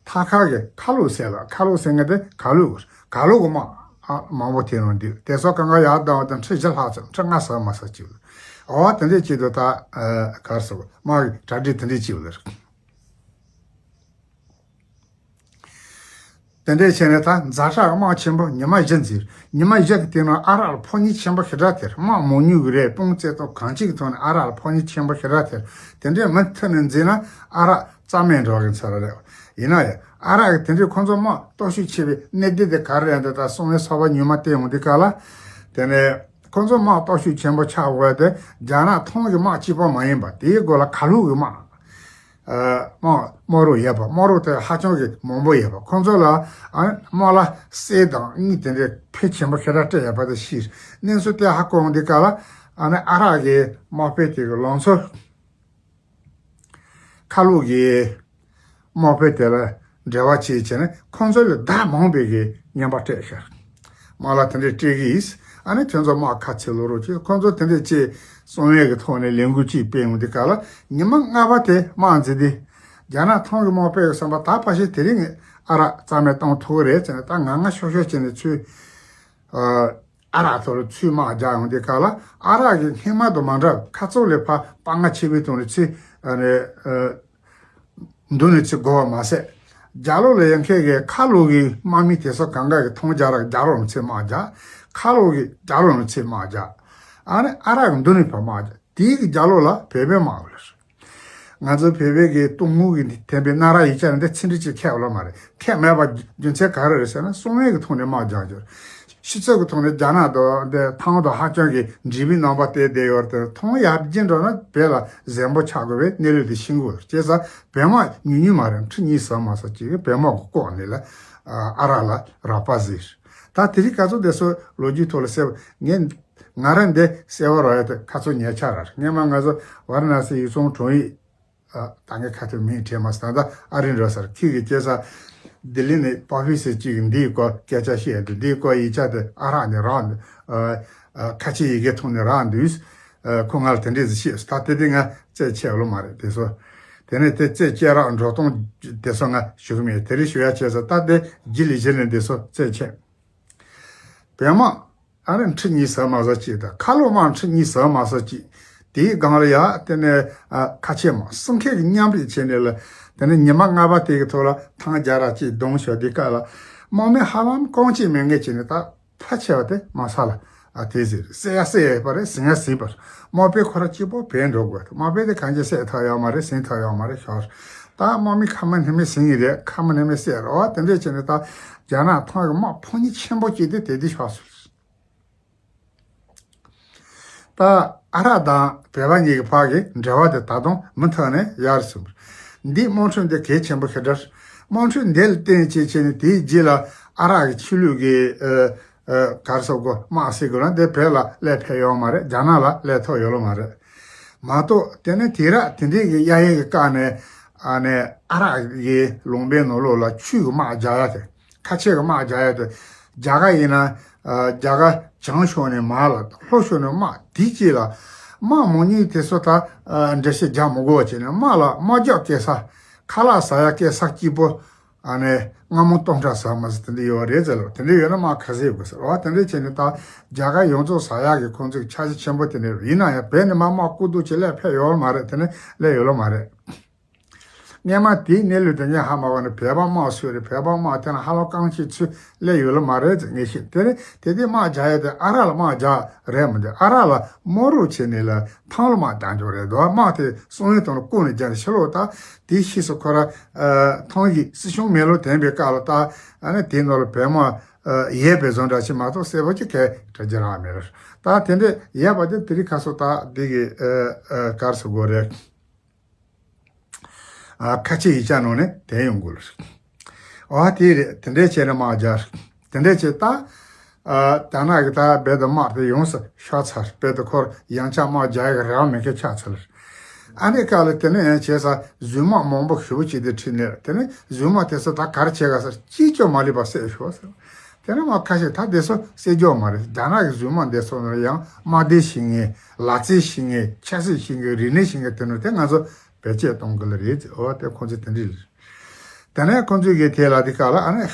ཐ་ཁ་གི་ཁ་ལུག་ཟེར་ལ། ཁ་ལུག་ཟེར་མཁན་དེ་ག་ལུག་ག་ལུག་གི་དམག་ཨ་མང་པོ་དེ་རང་འདུག་དེ་ཚོ་གང་ག་ཡར་བཏང་བ་དང་ཁྲི་བཞི་ལྷག་ཙམ་ཁྲི་ལྔ་ཟེར་མ་ཟེར་གྱི་ཡོད། འོ་དེ་འདྲས་བྱེད་དུ་ད་གར་སོང་དམག་གི་གྲ་སྒྲིག་དེ་འདྲས་བྱས་ཡོད་ལ། དེ་འདྲའི་བྱས་ནས་ད་ཛ་དྲག་དམག་ཆེན་པོ་ཉི་མ་བཞི་འཛིང་། ཉི་མ་བཞི་གི་སྟེང་ནང་ཨ་རག་ལ་ཕོ་ཉ་ཆེན་པོ་ཞེ་དྲག་ཐེབས། དམག་མང་ཉུང་གི་རེད། དཔུང་རྩེ་སྟོང་གང་ཅིའི་ཐོག་ནས་ཨ་རག་ལ་ཕོ་ཉ་ཆེན་པོ་ཞེ་དྲག་ཐེབས། དེ་འདྲའི་མུ་མཐུད་ནས་འཛིང་ན་ཨ་རག་རྩ་མེད་འགྲོ་གི་ཚར་རེད། ཡིན་ན་ཡང་ཨ་རག་གི་དེ་འདྲའི་ཁོང་ཚོ་དམག་སྟོབས་ཤུགས་ཆེ་བའི་གནད་དོན་དེ་ག་རེ་རེད་འདི་ད་གསང་བའི་ཚོགས་པ་ཉུལ་མ་བལྟས་ཡོང་དུས་སྐབས་ལ། དེ་ནས་ཁོང་ཚོ་དམག་སྟོབས་ཤུགས་ཆེན་པོ་ཆགས་དགོས་དེ་རྒྱ་ནག་ཐང་གི་དམག་གཅིག་པོ་མ་ཡིན་པ། དེའི་སྒོ་ལ་ཁ་ལུག་གི་དམག་དམག་དམག་རོགས་ཡོད་པ། དམག་རོགས་དེ་ཧ་ཅང་གི་མང་པོ་ཡོད་པ། ཁོང་ཚོ་ལ་ཨ་དམག་ལ་གསེར་དང་དངུལ་དེ་འདྲའི་ཕོན་ཆེན་པོ་ཞེ་དྲག་སྤྲད་ཡོད་པ་དེ་ཤེས། གནས་ཚུལ་དེ་ཧ་གོ་ཡོང་དུས་སྐབས་ལ་ཨ་ནི་ཨ་རག་གི་དམག་དཔོན་དེ་གི་ལང་ཚོ་ཁ་ལུག་གི་དམག་དཔོན་དེ་ལ་འབྲེལ་བ་བྱས་བྱས་ནས་ཁོང་ཚོ་ལས་ཟླ་མང་པའི་གི་རྔན་པ་སྤྲད་ཤག་དམག་ལ་དེ་འདྲས་སྤྲད་གི་ཡིན། ཨ་ནི་ཁྱོད་ཚོ་དམག་ཁ་ཕྱེ་ལོ་རོགས་བྱེད། ཁོང་ཚོ་དེ་འདྲས་བྱས་གསང་བའི་གི་ཐོག་ནས་ལས་འགུལ་གཅིག་སྤེལ་ཡོང་དུས་སྐབས་ལ་ཉི་མ་ལྔ་པ་དེ་དམག་འཛིང་དུས་རྒྱ་ནག་ཐང་གི་དམག་དཔོན་གི་བསམ་པ་ད་ཕལ་ཆེར་དེ་རིང་ངས་ཨ་རག་རྩ་མེད་གཏོང་ཐུབ་ཀྱི་རེད་ཟེར་ནས་ད་ང་ང་ཤོག་ཤོག་བྱས་ནས་ཚུར་ཨ་རག་ཐོག་ལ་ཚུར་དམག་རྒྱག་ཡོང་དུས་སྐབས་ལ་ཨ་རག་གི་སྔོན་མ་དང་མ་འདྲ་བའི་ཁ་ཚུགས་ལས་ཕར་དཔའ་ངར་ཆེ་བའི་ཐོག་ནས་ཚུར་ཨ་ནི་ཨ། མདུན་ནས་ཚུར་འགོ་བ་མ་ཟད། རྒྱ་ལོ་ལ་ཡང་ཁད་ཀྱི་ཁ་ལུག་གི་དམག་མི་དེ་ཚོ་གང་ག་གི་ཐང་རྒྱལ་རབས་རྒྱ་ལོ་ནས་ཚུར་དམག་རྒྱག་ཁ་ལུག་གི་རྒྱ་ལོ་ནས་ཚུར་དམག་རྒྱག་ཨ་ནི་ཨ་རག་གི་མདུན་ནས་ཕར་དམག་རྒྱག་དེའི་གི་རྒྱ་ལོ་ལ་བོད་པའི་དམག་ཡོད་ལ། ང་ཚོ་བོད་པའི་གི་གཏོང་དངུལ་གི་འཐེན་པའི་གནའ་རབས་ཡིག་ཆ་ནང་དེ་ཚིག་འབྲུ་གཅིག་ཁྱབ་ཡོད་ལ་མ་རེད། ཁྱབ་མེད་པ་རྒྱུ་མཚན་ག་རེ་རེད་ཟེར་ན་གསང་བའི་གི་ཐོག་ནས་དམག་རྒྱག་རྒྱུ། ཕྱི་ཚུལ་གྱི་ཐོག་ནས་རྒྱ་ནག་དང་དེ་ཐང་དང་ཧ་ཅང་གི་འབྲེལ་བའི་རྣམ་པ་བསྟན་བསྡད་ཡོད་རེད། དེ་ཐང་ཡར་རྒྱས་འགྲོ་ན་བོད་ལ་གཟན་པོ་ཆགས་དགོས་པའི་གནས་ལུགས་དེ་ཤེས་དགོས། བྱས་ཙང་བོད་དམག་ཉུང་ཉུང་མ་རེད། ཁྲི་གཉིས་ཟེར་མ་ཟེར་གཅིག་གིས་བོད་དམག་གི་ལྐོག་ནས་ལ་ཨ་རག་ལ་རག་པ་ཟེར། ད་དེ་རིང་ཁ་ཚོ་དེ་ཚོ་ལོ་རྒྱུས་ཐོག་ལ་གསལ་པོ་ངས་ང་རང་འདི་གསལ་བོ་རག་ཡ་དེ་ཁ་ཚོ་ཉེ་ཆར་རེད། སྔོན་མ་ང་ཚོ་ཝཱ་ར་ཎ་སི་ཡིག་ཚང་དྲུང་ཡིག་ཨ། ད་ངས་ཁ་ཐུག་མིང་བྲིས་མ་སོང་། ད་ཨ་རི་འགྲོ་སར་ཁྱེད་ཀྱི་སྐྱེས་ས་ལྡི་ལི་ནས་པ་ཕི་སི་གཅིག་གིས་འདིའི་སྐོར་སྐད་ཆ་བཤད་འདུག་འདིའི་སྐོར་ཡིག་ཆ་དེ་ཨ་རག་ནས་རག་འདུག་ཨ། ཨ། ཁ་ཆེ་ཡི་གེ་ཐོག་ནས་རག་འདུག་ཨ། ཁོ་ང་ལ་དེ་འདྲས་ཟིག་བཤད་སོང་། ད་དེ་དེ་ང་རྩད་ཆད་ལོ་མ་རེད་དེ་ཚོ། དེ་ནས་དེ་རྩད་ཆད་རག་འགྲོ་སྟངས་དེ་ཚོ་ང་ཞུ་གི་མེད། དེ་རིང་ཞུ་ཡ་བྱས་ཙང་ད་དེ་རྗེས་ལ་གཞི་ནས་དེ་ཚོ་རྩད་ཆད། བོད་དམག་ཨ་ནི་ཁྲི་གཉིས་ཟེར་མ་ཟེར་གཅིག་དང་ཁ་ལོ་དམག་ཁྲི་གཉིས་ཟེར་མ་ཟེར་གཅིག་དེའི་སྒང་ལ་ཡ་དེ་ནས་ཨ། ཁ་ཆེ་དམག་གསུམ་ཁལ་གྱི་མཉམ་འབྲེལ་བྱས་ནས་ལ། དེ་ནས་ཉི་མ་ལྔ་པ་དེ་གི་ཐོག་ལ་ཐང་རྒྱལ་རབས་གཅིག་བརྡུངས་ཤོག་དེ་སྐབས་ལ་དམག་མི་ཧ་ལམ་རྐང་གཅིག་མེད་མཁན་བྱས་ནས་ད་ཕལ་ཆེ་བ་དེ་དམག་ས་ལ་ཨ། དེ་ཟེར་བསད་ཡ་བསད་ཡ་ཡོད་པ་རེད། ཟིན་ཡ་ཟིན་པ་རེད། དམག་དཔོན་ཁོ་རང་གཅིག་པོ་བྲོས་འགྲོ་དགོས། དམག་དཔོན་དེ་གང་ཅི་བསད་ཐུབ་ཡོད་མ་རེད། ཟིན་ཐུབ་ཡོད་མ་རེད། ཤོར། ད་དམག་མི་ཁ་མ་ཉན་མི་ཟིན་ཡི་རེད། ཁ་མ་ཉན་མི་བསད་རེད། འོ་དེ་འདྲས་བྱས་ནས་ད་རྒྱ་ནག་ཐང་གི་དམག་ཕོ་ཉ་ཆེན་པོ་གཅིག་དེ་དེ་དུས་ཤོར་སོང་། ད་ཨ་རག་དང་བོད་པ་གཉིས་ཀྱི་བར་གྱི་འབྲེལ་བ་དེ་ད་དུང་མུ་མཐུད་ནས་ཡར་སོང་། འདིའི་དམག་འཁྲུག་འདི་གལ་ཆེན་པོ་ཞེ་དྲག་དམག་འཁྲུག་འདི་ལ་བརྟེན་བྱས་བྱས་ནས་དེའི་རྗེས་ལ་ཨ་རག་གི་ཆོས་ལུགས་ཀྱི་ཨ། ཨ། ག་རེ་ཟེར་དགོས། དམག་ཟེར་དགོས་ན་འདི་བོད་ལ་སླེབས་ཕོད་ཡོད་མ་རེད། རྒྱ་ནག་ལ་སླེབས་ཐུབ་ཡོད་ལོ་མ་རེད། མ་གཏོགས་དེ་ནས་དེང་རབས་དེ་འདྲའི་གི་གཡར་ཡས་ཀྱི་བཀག་ནས་ཨ་ནས་ཨ་རག་གི་ལུང་པའི་ནང་ལོགས་ལ་ཆོས་ཀྱི་དམག་རྒྱག་ཡ་དེ། ཁ་ཆེ་གི་དམག་རྒྱག་ཡ་དེ། རྒྱ་གར་ཡིན་ན་ཨ། རྒྱ་གར་བྱང་ཕྱོགས་ནས་མར་ལ་ལྷོ་ཕྱོགས་ནས་དམག་དེའི་རྗེས་ལ་དམག་མང་ཉུང་དེ་ཚོ་ད་ཨ། འགྲེལ་བཤད་རྒྱག་མི་དགོས་པ་བྱས་ནས་དམག་ལ་དམག་རྒྱག་སྐྱེལ་ས། ཁ་ལག་ཟ་ཡ་སྐྱེལ་ས་སྐྱིད་པོ། ཨ་ནི་སྔ་མོ་སྟོང་ཕྲག་ཟེར་མ་ཟེར་དེ་འདྲ་ཡོད་རེད་ཟེར་ལ། དེ་འདྲ་ཡོད་ན་དམག་ག་ཚད་ཡོད་དགོས་ཟེར་བ། དེ་འདྲ་བྱས་ནས་ད་རྒྱ་གར་ཡོངས་རྫོགས་ཟ་ཡག་གི་ཁོང་ཚོའི་འཆར་གཞི་ཆེན་པོ་དེ་འདྲ་ཡིན་ན་ཡང་བོད་ནས་མར་དམག་རྐུ་འདུག་ཅེས་སླེབས་ཕོད་ཡོད་མ་རེད། དེ་ནས་སླེབས་ཡོད་ལོ་མ་རེད། སྔོན་མ་དེའི་གནས་ལུགས་དེ་ངས་ཧ་མ་གོ་ནས་བོད་པ་དམག་སུ་རེད། བོད་པ་དམག་དེ་ན་ཧ་ལམ་རྐང་གཅིག་ཚུར་སླེབས་ཡོད་ལོ་མ་རེད་ཟེར་ངས་ཤེས། དེ་ནས་དེ་དུས་དམག་རྒྱག་ཡ་དེ་ཨ་རག་ལ་དམག་རྒྱག་རེད་མི་འདུག་ཨ་རག་ལ་དམག་རོགས་བྱས་ནས་ལ་ཐང་ལ་དམག་རྒྱག་འཇོག་རེད་འདུག་དམག་དེ་སོང་བའི་དོན་ལ་བསྐུར་ནས་རྒྱག་ནས་ཕྱི་ལོགས་ད་དེའི་ཕྱིས་སུ་ཁོ་ར་ཨ། ཐང་གི་སྲིད་གཞུང་མེ་ལོང་ཐོན་པའི་སྐབས་ལ་ད་ཨ་ནི་དེའི་ནང་ལ་བོད་དམག་ ཡས་པའི་བཟོ་འདྲ་ཞིག་མ་གཏོགས་གསལ་པོ་ཅིག་གས་གྲ་རྒྱ་རང་མེད་རེད། ད་དེ་འདྲ་ཡས་པ་དེ་དེ་རིང་ཁ་སོ་ད་འདི་གི་གར་སོ་དགོས་རེད། ཁ་ཆེ་ཡིག་ཆ་ནང་ནས་དེ་ཡོང་དགོས་ལ། ཨ་དེ་རེད། དེ་འདྲས་བྱས་ནས་དམག་རྒྱག་དེ་འདྲས་བྱས་ད། རྒྱ་ནག་གི་ད་རྦད་དེ་དམག་དེ་ཡོངས་སུ་ཤོར་ཚར། རྦད་དེ་ཁོར་ཡང་བསྐྱར་དམག་རྒྱག་ཡག་གི་རེ་བ་མེད་མཁན་ཆགས་ཚར། ཨ་ནི་སྐབས་ལ་དེ་ནས་ཡང་བྱས་ས་རྫུན་དམག་མང་པོ་ཞེ་པོ་ཅིག་དེ་ཁྲིད་ནས་དེ་ནས་རྫུན་དམག་དེ་ཚོ་ད་ག་རེ་བྱེད་ག་ཟེར་ཅིག་ཅོ་མ་ལུས་པ་བསད་ཤོག་ཟེར། དེ་ནས་མ་ཁ་ཤས་ད་དེ་ཚོ་བསད་རྒྱུ་མ་རེད། རྒྱ་ནག་གི་རྫུན་དམག་འདི་ཚོ་ནི་ཡང་དམག་སྡེ་ཤེས་མཁན། ལག་རྩལ་ཤེས་མཁན། ཆབ་སྲིད་ཤེས་མཁན། རིག་གནས་ཤེས་མཁན་དེ་ནི་དེ་ང་ཚོ་བེད་སྤྱད་གཏོང་གི་ལ་རེད་ཟེར། འོ་དེ་ཁོང་ཚོས་དེ་འདྲ་རེད། དེ་ནས་ཁོང་ཚོས་གི་དེ་ལ་དེ་ག་ལ་ཨ་ནི་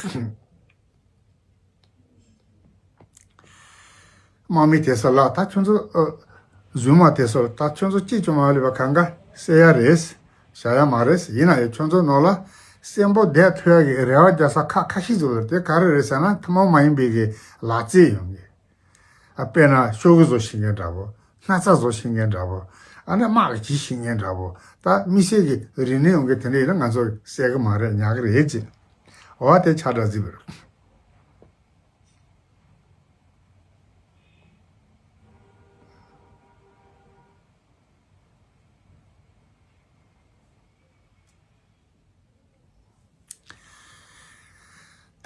དམག་མི་དེ་ཚོ་ལ་ད་ཁྱོད་ཚོ་ཨ་རྫུན་དམག་དེ་ཚོ་ལ་ད་ཁྱོད་ཚོ་ཅིག་ཅོ་མ་ལུས་པ་གང་ག་བསད་ཡ་རེད། བཞག་ཡ་མ་རེད། ཡིན་ན་ཡང་ཁྱོད་ཚོ་ནང་ལ་གསོན་པོ་བསྡད་ཐུབ་ཡ་གི་རེ་བ་རྒྱག་ས་ཁག་ཁ་ཤས་ཅིག་ཡོད་རེད། དེ་ག་རེ་རེད་ཟེར་ན་ཐུན་མོང་མ་ཡིན་པའི་གི་ལག་རྩལ་ཡོང་གི། ཨ་དཔེར་ན་ཤོག་གུ་བཟོ་ཤེས་མཁན་འདྲ་པོ། སྣག་ཚ་བཟོ་ཤེས་མཁན་འདྲ་པོ། ཨ་ནི་དམག་གི་ཅི་ཤེས་མཁན་འདྲ་པོ། ད་མི་སེར་གི་རིག་གནས་ཡོང་གི་དེ་འདྲ་ཡིན་ན་ང་ཚོ་བསད་གི་མ་རེད། ཉར་གི་རེད་ཅེས། འོ་དེ་ཆ་འདྲ་གཟིགས་པ་རེད།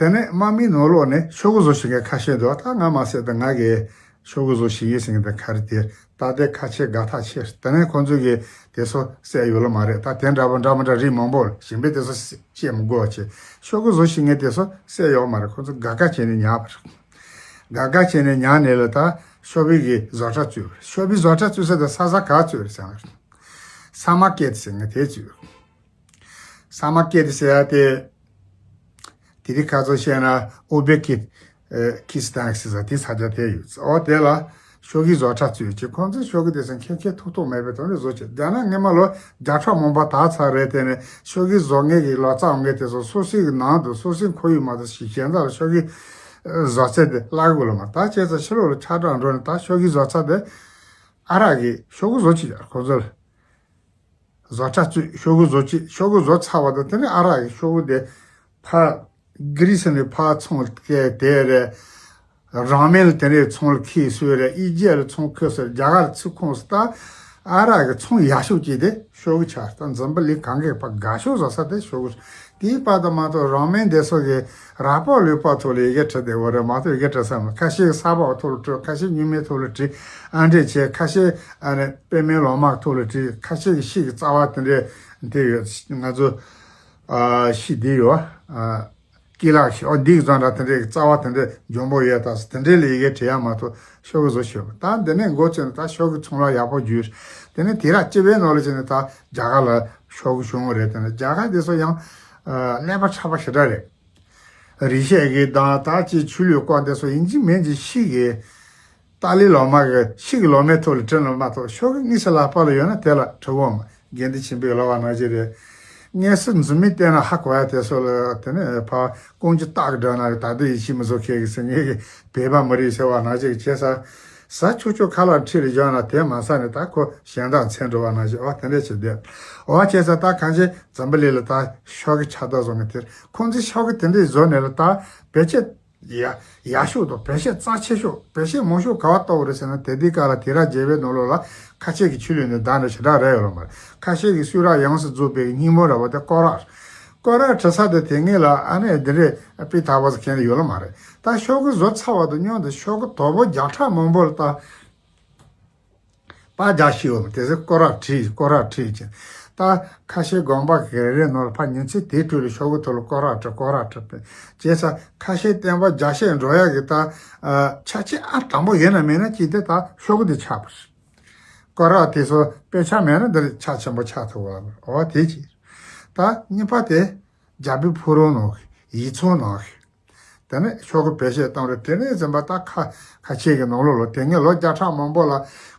དེ་ནས་དམག་མིའི་ནང་ལོགས་ནས་ཤོག་གུ་བཟོ་ཤེས་མཁན་ཁ་ཤས་འདུག་ད་ང་མ་ཟད་ད་ང་གིས་ཤོག་གུ་བཟོ་ཤེས་ཡོད་ཟེར་མཁན་དེ་ག་རེ་དེ་ད་དེ་ཁ་ཆེ་དགའ་ཐག་ཆེ། དེ་ནས་ཁོང་ཚོས་གི་དེ་ཚོ་བསད་ཡོད་ལ་མ་རེད། ད་དེ་འདྲ་པོ་འདྲ་མི་འདྲ་རིགས་མང་པོ་གཞན་པས་དེ་ཚོ་བཤད་མི་དགོས་པ་བྱས། ཤོག་གུ་བཟོ་ཤེས་མཁན་དེ་ཚོ་བསད་ཡོད་མ་རེད། ཁོང་ཚོ་དགའ་དགའ་བྱས་ནས་ཉར་བ་རེད། དགའ་དགའ་བྱས་ནས་ཉར་ནས་ལ་ད་ཤོག་བུའི་གི་བཟོ་གྲྭ་བཙུགས་པ་རེད། ཤོག་བུའི་བཟོ་གྲྭ་བཙུགས་ས་དེ་ས་ས་ག་བཙུགས་རེད་ཟེར་ན། ས་མ་ཀེད་ཟེར་མཁན་དེ་བཙུགས། ས་མ་ཀེད་ཟེར་ཡ་དེ། དེ་རིང་ཁ་ཚོ་བཤད་ན་ཨུ་སྦེ་ཀི་ཨེ་ཀི་སི་ཐན་ཟེར་ས་དེ་ས་ཆ་དེ་ཡོད། འོ་དེ་ལ་ཤོག་གུའི་བཟོ་གྲྭ་བཙུགས་ཀྱི། ཁོང་ཚོས་ཤོག་གུ་དེ་ཚོ་མཁས་མཁས་ཐོག་ཐོག་མེད་པའི་ཐོག་ནས་བཟོ་བྱས། རྒྱ་ནག་སྔོན་མ་ལོ་བརྒྱ་ཕྲག་མང་པོ་དར་ཚར་རེད། དེ་ནས་ཤོག་གུ་བཟོ་མཁན་གྱི་ལོ་ཙཱ་བ་དེ་ཚོ་སོ་སོའི་གི་ནང་དུ་སོ་སོའི་ཁོར་ཡུག་མ་གཏོགས་ཤིག་གཞན་དག་ལ་ཤོག་གུ་བཟོ་ཚད་དེ་བརླག་དགོས་ལ་མ། ད་བྱས་ཙང་ཕྱི་ལོགས་ལ་ཁྱབ་བསྒྲགས་འགྲོ་ནས་ད་ཤོག་གུ་བཟོ་ཚད་དེ་ཨ་རག་གི་ཤོག་གུ་བཟོ་བྱེད་ཡ་ཁོང་ཚོ་ལ། བཟོ་གྲྭ་བཙུགས། ཤོག་གུ་བཟོ་བྱེད། ཤོག་གུ་བཟོ་ཚར་བ་དང་དེ་ནས་ཨ་རག་གི་ཤོག་གུ་དེ་ཕར་གྷི་རི་སི་ནས་ཕར་ཚོང་བསྐྱལ་དེ་རེད། རང་མིན་ལ་དེ་ནས་ཚོང་ལ་ཁྱེར་སྲོལ་རེད། དབྱིན་ཇི་ལ་ཚོང་ཁྱེར་སྲོལ། རྒྱ་གར་ལ་ཚུར་ཁོངས་སུ་ད་ཨ་རག་གི་ཚོང་ཡག་ཤོས་ཅིག་དེ་ཤོག་གུ་ཆགས། ད་འཛམ་བུ་གླིང་གང་གའི་ཕར་དགའ་ཤོས་བཟོ་ས་དེ་ཤོག་གུ། དེའི་བར་དུ་མ་གཏོགས་རང་མིན་དེ་ཚོ་གི་ར་སྤགས་ལུག་སྤགས་ཐོག་ལ་ཡི་གེ་བྲིས་བསྡད་ཡོད་རེད་མ་གཏོགས་ཡི་གེ་བྲིས་ས་མེད། ཁ་ཤས་ས་ཕག་ཐོག་ལ་བྲིས། ཁ་ཤས་སྨྱུག་མའི་ཐོག་ལ་བྲིས་ཨ་འདྲས་བྱས། ཁ་ཤས་ཨ་ནི་པད་མའི་ལོ་མ་ཐོག་ལ་བྲིས། ཁ་ཤས་ཀྱི་ཤིང་གི་རྩ་བ་དེ་འདྲས་དེ་ཡོད། ང་ཚོ་ཨ་ཤིང་འདི་ཡོད་ཨ་ཀི་ལག་ཤིང་ཨོ་འདི་གི་རྩ་འདྲ་དེ་འདྲས་ཀྱི་རྩ་བ་དེ་འདྲས་འཇོན་པོ་ཡོད་ད་ཟེར་དེ་འདྲས་ལ་ཡི་གེ་བྲིས་ཡ་མ་གཏོགས་ཤོག་གུ་བཟོ་ཤེས་པ། ད་འདི་ནས་འགོ་བཙུགས་ནས་ད་ཤོག་གུ་ཚོང་ལ་ཡག་པོ་བརྒྱུས། དེ་ནས་དུས་རབས་བཅུ་པའི་ནང་ལ་བྱས་ནས་ད་རྒྱ་གར་ལ་ཤོག་གུ་བྱུང་བ་རེད། དེ་ནས་རྒྱ་གར་དེ་ཚོ་ཡང་ཨ་ཀླད་པ་མཁྲེགས་པ་ཞེ་དྲག་རེད། རིག་བྱེད་ཀྱི་དང་ད་ཅིག་ཆོས་ལུགས་སྐོར་དེ་ཚོ་ཡིན་གཅིག་མིན་གཅིག་ཤིང་གི་ཏཱ་ལའི་ལོ་མ་གི་ཤིང་གི་ལོ་མའི་ཐོག་ལ་བྲིས་ན་མ་གཏོགས་ཤོག་གུ་དངོས་སུ་ལག་པ་ལ་ཡོད་ན་དེ་ལ་བྲི་འོང་མ། དགེ་འདུན་ཆོས་འཕེལ་ལོ་བ་ནང་བཞིན་རེད། དངོས་སུ་མཛུབ་མོས་བལྟས་ན་ཧ་གོ་ཡ་དེ་ཚོ་ལ་དེ་ནས་ཕར་ཀོང་ཇོ་སྟག་གི་སྒྲ་ན་རེད། ད་དུང་ཡིད་ཆེས་མི་བཟོ་མཁན་གྱི་ཟེར་མཁན་གྱི་བོད་པ་མི་རིགས་ཟེར་བ་ནང་བཞིན་གྱི་བྱས་ས། ཟ་ཆོག་ཆོག་ཁ་ལག་ཁྲིད་ལ་བཞག་ན་དེ་མ་ཟ་ནས་ད་ཁོ་གཞན་དག་འཚོལ་འགྲོ་བ་ནང་བཞིན་འོ་དེ་འདྲས་བྱེད་བསྡད། འོ་བྱས་ཙང་ད་གང་ཅི་འཛམ་བུ་གླིང་ལ་ད་ཤོག་གི་ཆགས་སྟངས་བཟོ་ངེས་དེར་ཁོང་ཚོས་ཤོག་གི་དེ་འདྲས་བཟོ་ནས་ལ་ད་བེད་སྤྱད་ཡ་ཡག་ཤོས་དང་བེད་སྤྱད་རྩ་ཆེ་ཤོས་བེད་སྤྱད་མང་ཤོས་ག་བ་གཏོང་བ་རེད་ཟེར་ན་དེ་དུས་སྐབས་ལ་དུས་རབས་བརྒྱད་པའི་ནང་ལོགས་ལ་ཁ་ཆེ་གི་ཆོས་ལུགས་ནི་བདག་འདྲ་ཞེ་དྲག་རེད་ཡོད་ལ་མ་རེད། ཁ་ཤས་ཀྱི་གསུང་རབ་ཡོངས་སུ་རྫོགས་པའི་སྙིང་པོ་འདྲ་བོ་དེ་སྐོར་ར། སྐོར་ར་བྲི་ས་དེ་དེ་ངེས་ལ་ཨ་ནེ་འདི་འདྲས་དཔེ་ཐག་པ་ཟེར་མཁན་ཡོད་ལ་མ་རེད། ད་ཤོག་གུ་བཟོ་ཚར་བ་དང་མཉམ་དུ་ཤོག་གུ་དོ་པོ་བརྒྱ་ཕྲག་མང་པོ་ལ་ད་པར་རྒྱག་ཤེས་ཡོད་མ་དེ་ཚོ་སྐོར་ར་བྲིས་སྐོར་ར་བྲིས་ཀྱི། ད་ཁ་ཤས་དགོན་པ་གི་རེ་རེ་ནང་ལ་ཕར་ཉིན་མཚན་དེའི་ཁྲོད་ལ་ཤོག་གུ་ཐོག་ལ་སྐོར་ར་བྲིས་སྐོར་ར་བྲིས་པས་བྱས་ཙང་ཁ་ཤས་བསྟན་པ་རྒྱ་ཆེར་འགྲོ་ཡག་གི་ད་ཆ་རྐྱེན་ཨ་དང་པོ་ཡོད་ན་མེད་ན་ཅིག་དེ་ད་ཤོག་གུ་དེ་ཆགས་པ་རེད། སྐོར་ར་དེ་ཚོ་དཔེ་ཆ་མེད་ན་འདིར་ཆ་ཆེན་པོ་ཆགས་ཐུབ་པ་འོ་དེ་ཅིག་ད་གཉིས་པ་དེ་རྒྱ་བོད་ཕོ་བྲང་ནང་གི་ཡིག་ཚང་ནང་གི་དེ་ནས་ཤོག་གུ་བེད་སྤྱོད་བཏང་རེད། དེ་ནས་ཟིན་པ་ད་ཁ་ཁ་ཆེ་གི་ནང་ལོགས་ལ་དེ་ངས་ལོ་བརྒྱ་ཕྲག་མང་པོ་ལ་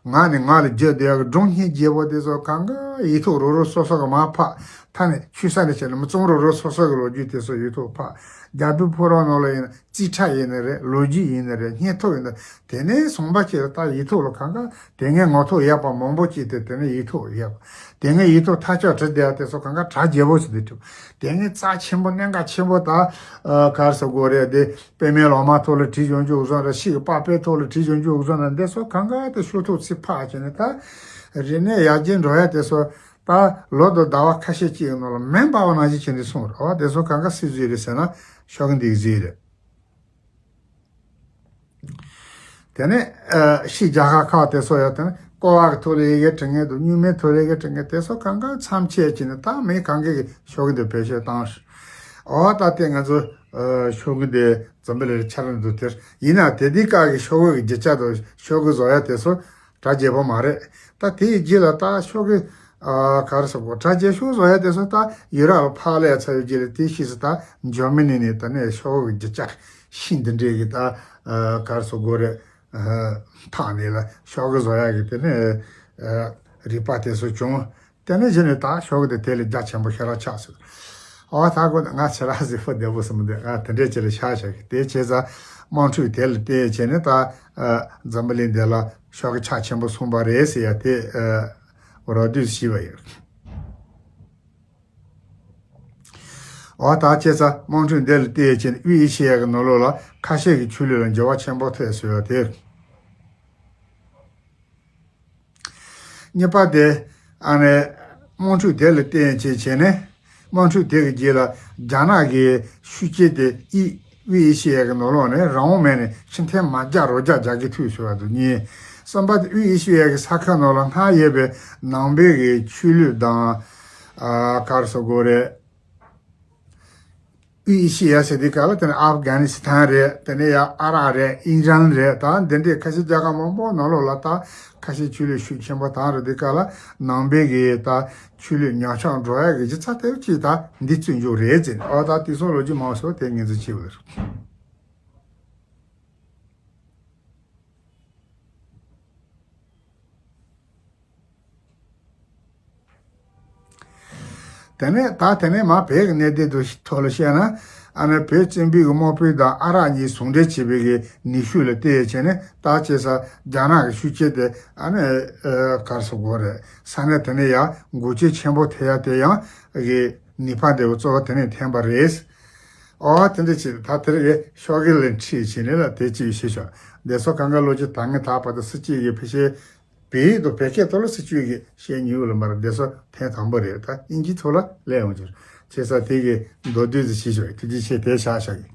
ང་ནས་ང་ལ་བརྒྱུད་བསྡད་ཡག་གི་སྒྲུང་བརྙན་རྒྱས་པོ་དེ་ཚོ་གང་ག་ཡིག་ཐོག་རོ་རོ་སོ་སོ་གི་མར་ཕབ་ཐ་ནས་ཆུ་ས་ནས་བྱས་ནས་མི་ཚང་རོ་རོ་སོ་སོ་གི་ལོ་རྒྱུས་དེ་ཚོ་ཡིག་ཐོག་ཕབ་རྒྱ་བོད་ཕོ་བྲང་ནང་ལ་ཡིན་ན། རྩིས་ཁྲ་ཡིན་ནི་རེད། ལོ་རྒྱུས་ཡིན་ནི་རེད། བརྙན་ཐུང་ཡིན་ནི་རེད། དེ་ནས་གསུངས་པ་ཅིག་ལ་ད་ཡིག་ཐོག་ལ་གང་ག་དེ་ངས་ངོ་ཐོག་ཡག་པ་མང་པོ་ཅིག་དེ་དེ་ནས་ཡིག་ཐོག་ཡག་པ་ དེ་སྔའི་ཡིག་ཐོག་ཐག་ཆོད་བྲིས་བསྡད་ཡ་དེ་ཚོ་གང་ག་གྲ་རྒྱས་པོ་ཞིག་འདུག་བྲིས། དེ་སྔའི་རྩ་ཆེན་པོ་གནད་འགག་ཆེན་པོ་ད་ག་རེ་ཟེར་དགོས་རེད། དེ་པད་མའི་ལོ་མ་ཐོག་ལ་བྲིས་བྱུང་རྒྱུ་བཟོ་འདྲ། ཤིང་གི་པགས་པའི་ཐོག་ལ་བྲིས་བྱུང་རྒྱུ་བཟོ་འདྲ། འདི་ཚོ་གང་ག་དེ་ཤོག་ཐོག་ཚིག་ཕབ་བྱས་ནས་ད་རིག་གནས་ཡར་རྒྱས་འགྲོ་ཡ་དེ་ཚོ་ད་ལོ་དང་ཟླ་བ་ཁ་ཤས་ཅིག་གི་ནང་ལ་མེ་འབར་བ་ནང་བཞིན་བྱས་ནས་སོང་རེད། འོ་དེ་ཚོ་གང་ག་སུས་བཟོས་རེད་ཟེར་ན་ཤོག་གུ་འདིས་བཟོས་རེད། དེ་ནས་ཨ་ཤིང་རྒྱ་ཁ་ཁག་དེ་ཚོ་ཡང་དེ་ནས་ཀོ་བ་གི་ཐོག་ལ་ཡི་གེ་འབྲི་མཁན་དང་། སྨྱུག་མའི་ཐོག་ལ་ཡི་གེ་འབྲི་མཁན་དེ་ཚོ་གང་ག་མཚམས་ཆད་བྱས་ནས་ད་མི་གང་ག་གིས་ཤོག་གུ་འདི་བེད་སྤྱོད་བཏང་ཤག་འོ་ད་དེ་ང་ཚོ་ཨ་ཤོག་གུ་འདི་འཛམ་བུ་གླིང་ལ་ཁྱབ་འགྲོ་འདུག་དེར་ཡིན་ན་དེ་དུས་སྐབས་ཀྱི་ཤོག་གུ་གི་རྒྱུ་ཆ་དང་ཤོག་གུ་བཟོ་ཡ་དེ་ཚོ་གྲ་རྒྱས་པོ་མ་རེད། ད་དེའི་རྗེས་ལ་ད་ཤོག་གུ་ཨ་ག་རེ་ཟེར་དགོས། གྲ་རྒྱས་ཤོག་བཟོ་ཡ་དེ་ཚོ་ད་ཡུ་རོབ་ལ་ཕར་སླེབས་ཚར་བའི་རྗེས་ལ་དེ་ཕྱིས་སུ་ད་འཇར་མ་ནི་ནས་ད་ནས་ཤོག་གུ་གི་རྒྱུ་ཆ་ཤིང་འདི་འདྲའི་གི་ད་ཨ་ག་རེ་ཟེར་དགོས་རེད། ཨ་ཐག་ནས་ལ་ཤོག་གུ་བཟོ་ཡ་གི་དེ་ནས་ཨ་རིག་པ་དེ་ཚོ་བྱུང་། དེ་ནས་གཞི་ནས་ད་ཤོག་གུ་དེ་དེ་ལས་རྒྱ་ཆེན་པོ་ཞེ་དྲག་ཆགས་སོང་། ཨོ་ད་གོ་ང་ཞེ་དྲག་གཟིགས་པོ་བདེ་པོ་སོང་མི་འདུག་ང་དེ་འདྲས་ཅིག་ལ་ཆགས་བཞག་གི། དེ་བྱས་ཙང་དམངས་ཁྲོད་དེ་ལ་བལྟས་བྱས་ནས་ད་ཨ་འཛམ་བུ་གླིང་འདི་ལ་ཤོག་གུ་ཆ་ཆེན་པོ་གསུངས་པ་རེད་ཟེར་ཡ་དེ་ཨ་རོ་བསྡུས་ཤེས་པ་ཡོད། འོ་ད་བྱས་ཙང་དམངས་ཁྲོད་འདི་ལ་བལྟས་བྱས་ནས་དབུས་ཨེ་ཤེ་ཡ་གི་ནང་ལོགས་ལ་ཁ་ཤས་ཀྱི་ཆོས་ལུགས་ལ་འགྱུར་བ་ཆེན་པོ་ཐེབས་སོང་ཡ་དེ། གཉིས་པ་དེ་ཨ་ནི་དམངས་ཁྲོད་དེ་ལ་བརྟེན་བྱས་བྱས་ནས། དམངས་ཁྲོད་དེ་གི་རྗེས་ལ་རྒྱ་ནག་གི་ཤུགས་རྐྱེན་དེ་ཨི་དབུས་ཨེ་ཤེ་ཡ་གི་ནང་ལོགས་ནས་རང་དབང་མེད་ནས་ཕྱིར་འཐེན་མ་རྒྱག་རོགས་རྒྱག་རྒྱག་གི་ཐུག་ཤོར་བ་འདུག་གཉིས། གསུམ་པ་དེ་དབུས་ཨེ་ཤེ་ཡ་གི་ས་ཁུལ་ནང་ལ་སྔར་ཡོད་པའི་ནང་པའི་གི་ཆོས་ལུགས་དང་། ཨ་ག་རེ་ཟེར་དགོས་རེད། དབུས་ཨེ་ཤེ་ཡ་ཟེར་དུས་སྐབས་ལ་དེ་ནས་ཨབ་གྷ་ནི་སི་ཐན་རེད། དེ་ནས་ཡང་ཨ་རག་རེད། ཨིན་རན་རེད། ད་འདི་འདྲའི་ཁ་ཤས་རྒྱལ་ཁབ་མང་པོ་ནང་ལོགས་ལ་ད་ཁ་ཤས་ཆོས་ལུགས་ཤུགས་ཆེན་པོ་དང་རེད། དེ་སྐབས་ལ་ནང་པའི་གི་ད་ཆོས་ལུགས་ཉམས་ཆག་འགྲོ་ཡ་གི་གཞི་རྩ་དེ་ཅིག་ད་འདི་བརྩི་འཇོག་རེད་ཟེར། ཨོ་ད་དེ་ཚོ་ལོ་རྒྱུས་མང་སོགས་དེ་ངེས་འཛིན་བྱེད་དགོས་རེད། དེ་ནས་ད་དེ་ནས་མར་བོད་ཀྱི་གནས་སྡུད་དུ་ཐོག་ལ་བཤད་ན། ཨ་ནི་བོད་བཙན་པོའི་གི་དམག་དཔུང་དང་ཨ་རག་གཉིས་ཟུང་འབྲེལ་བྱས་པའི་གི་ནུས་ཤུགས་ལ་བལྟས་བྱས་ནས། ད་བྱས་ཙང་རྒྱ་ནག་གི་ཤུགས་རྐྱེན་དེ་ཨ་ནི་ཨ་ག་རེ་ཟེར་དགོས་རེད། ས་གནས་དེ་ནས་ཡང་འགུལ་སྐྱོད་ཆེན་པོ་ཐེབས་ཡ་དེ་ཡང་གི་ནུས་པ་དེ་གཙོ་བོ་དེ་ནས་ཐོན་པ་རེད། ཨོ་དེ་འདྲ་བྱས། ད་དེར་ཡེ་ཤོག་གུ་ལ་ཁྲིད་བྱས་ནས་ལ་དེ་ཅིག་བྱས་ཤོག་འདི་ཚོ་གང་ག་ལོ་རྒྱུས་ད་སྔ་ད་བར་དུ་སྲིད་སྤྱི་གི་ཕལ་ཆེར་བོད་ཡིག་དང་བོད་སྐད་ཐོག་ལ་སྲིད་སྤྱི་གི་བཤད་མྱོང་ཡོད་ལ་མ་རེད། འདི་ཚོ་ཐེངས་དང་པོ་རེད། ད་དབྱིན་ཇིའི་ཐོག་ལ་སླེབས་ཡོང་རྒྱུ་རེད། བྱས་ཙང་དེ་གི་མདོར་བསྡུས་ཙམ་བྱས་ཤོག་ཐུགས་རྗེ་ཆེ། དེ་བཞག་བཞག་གི།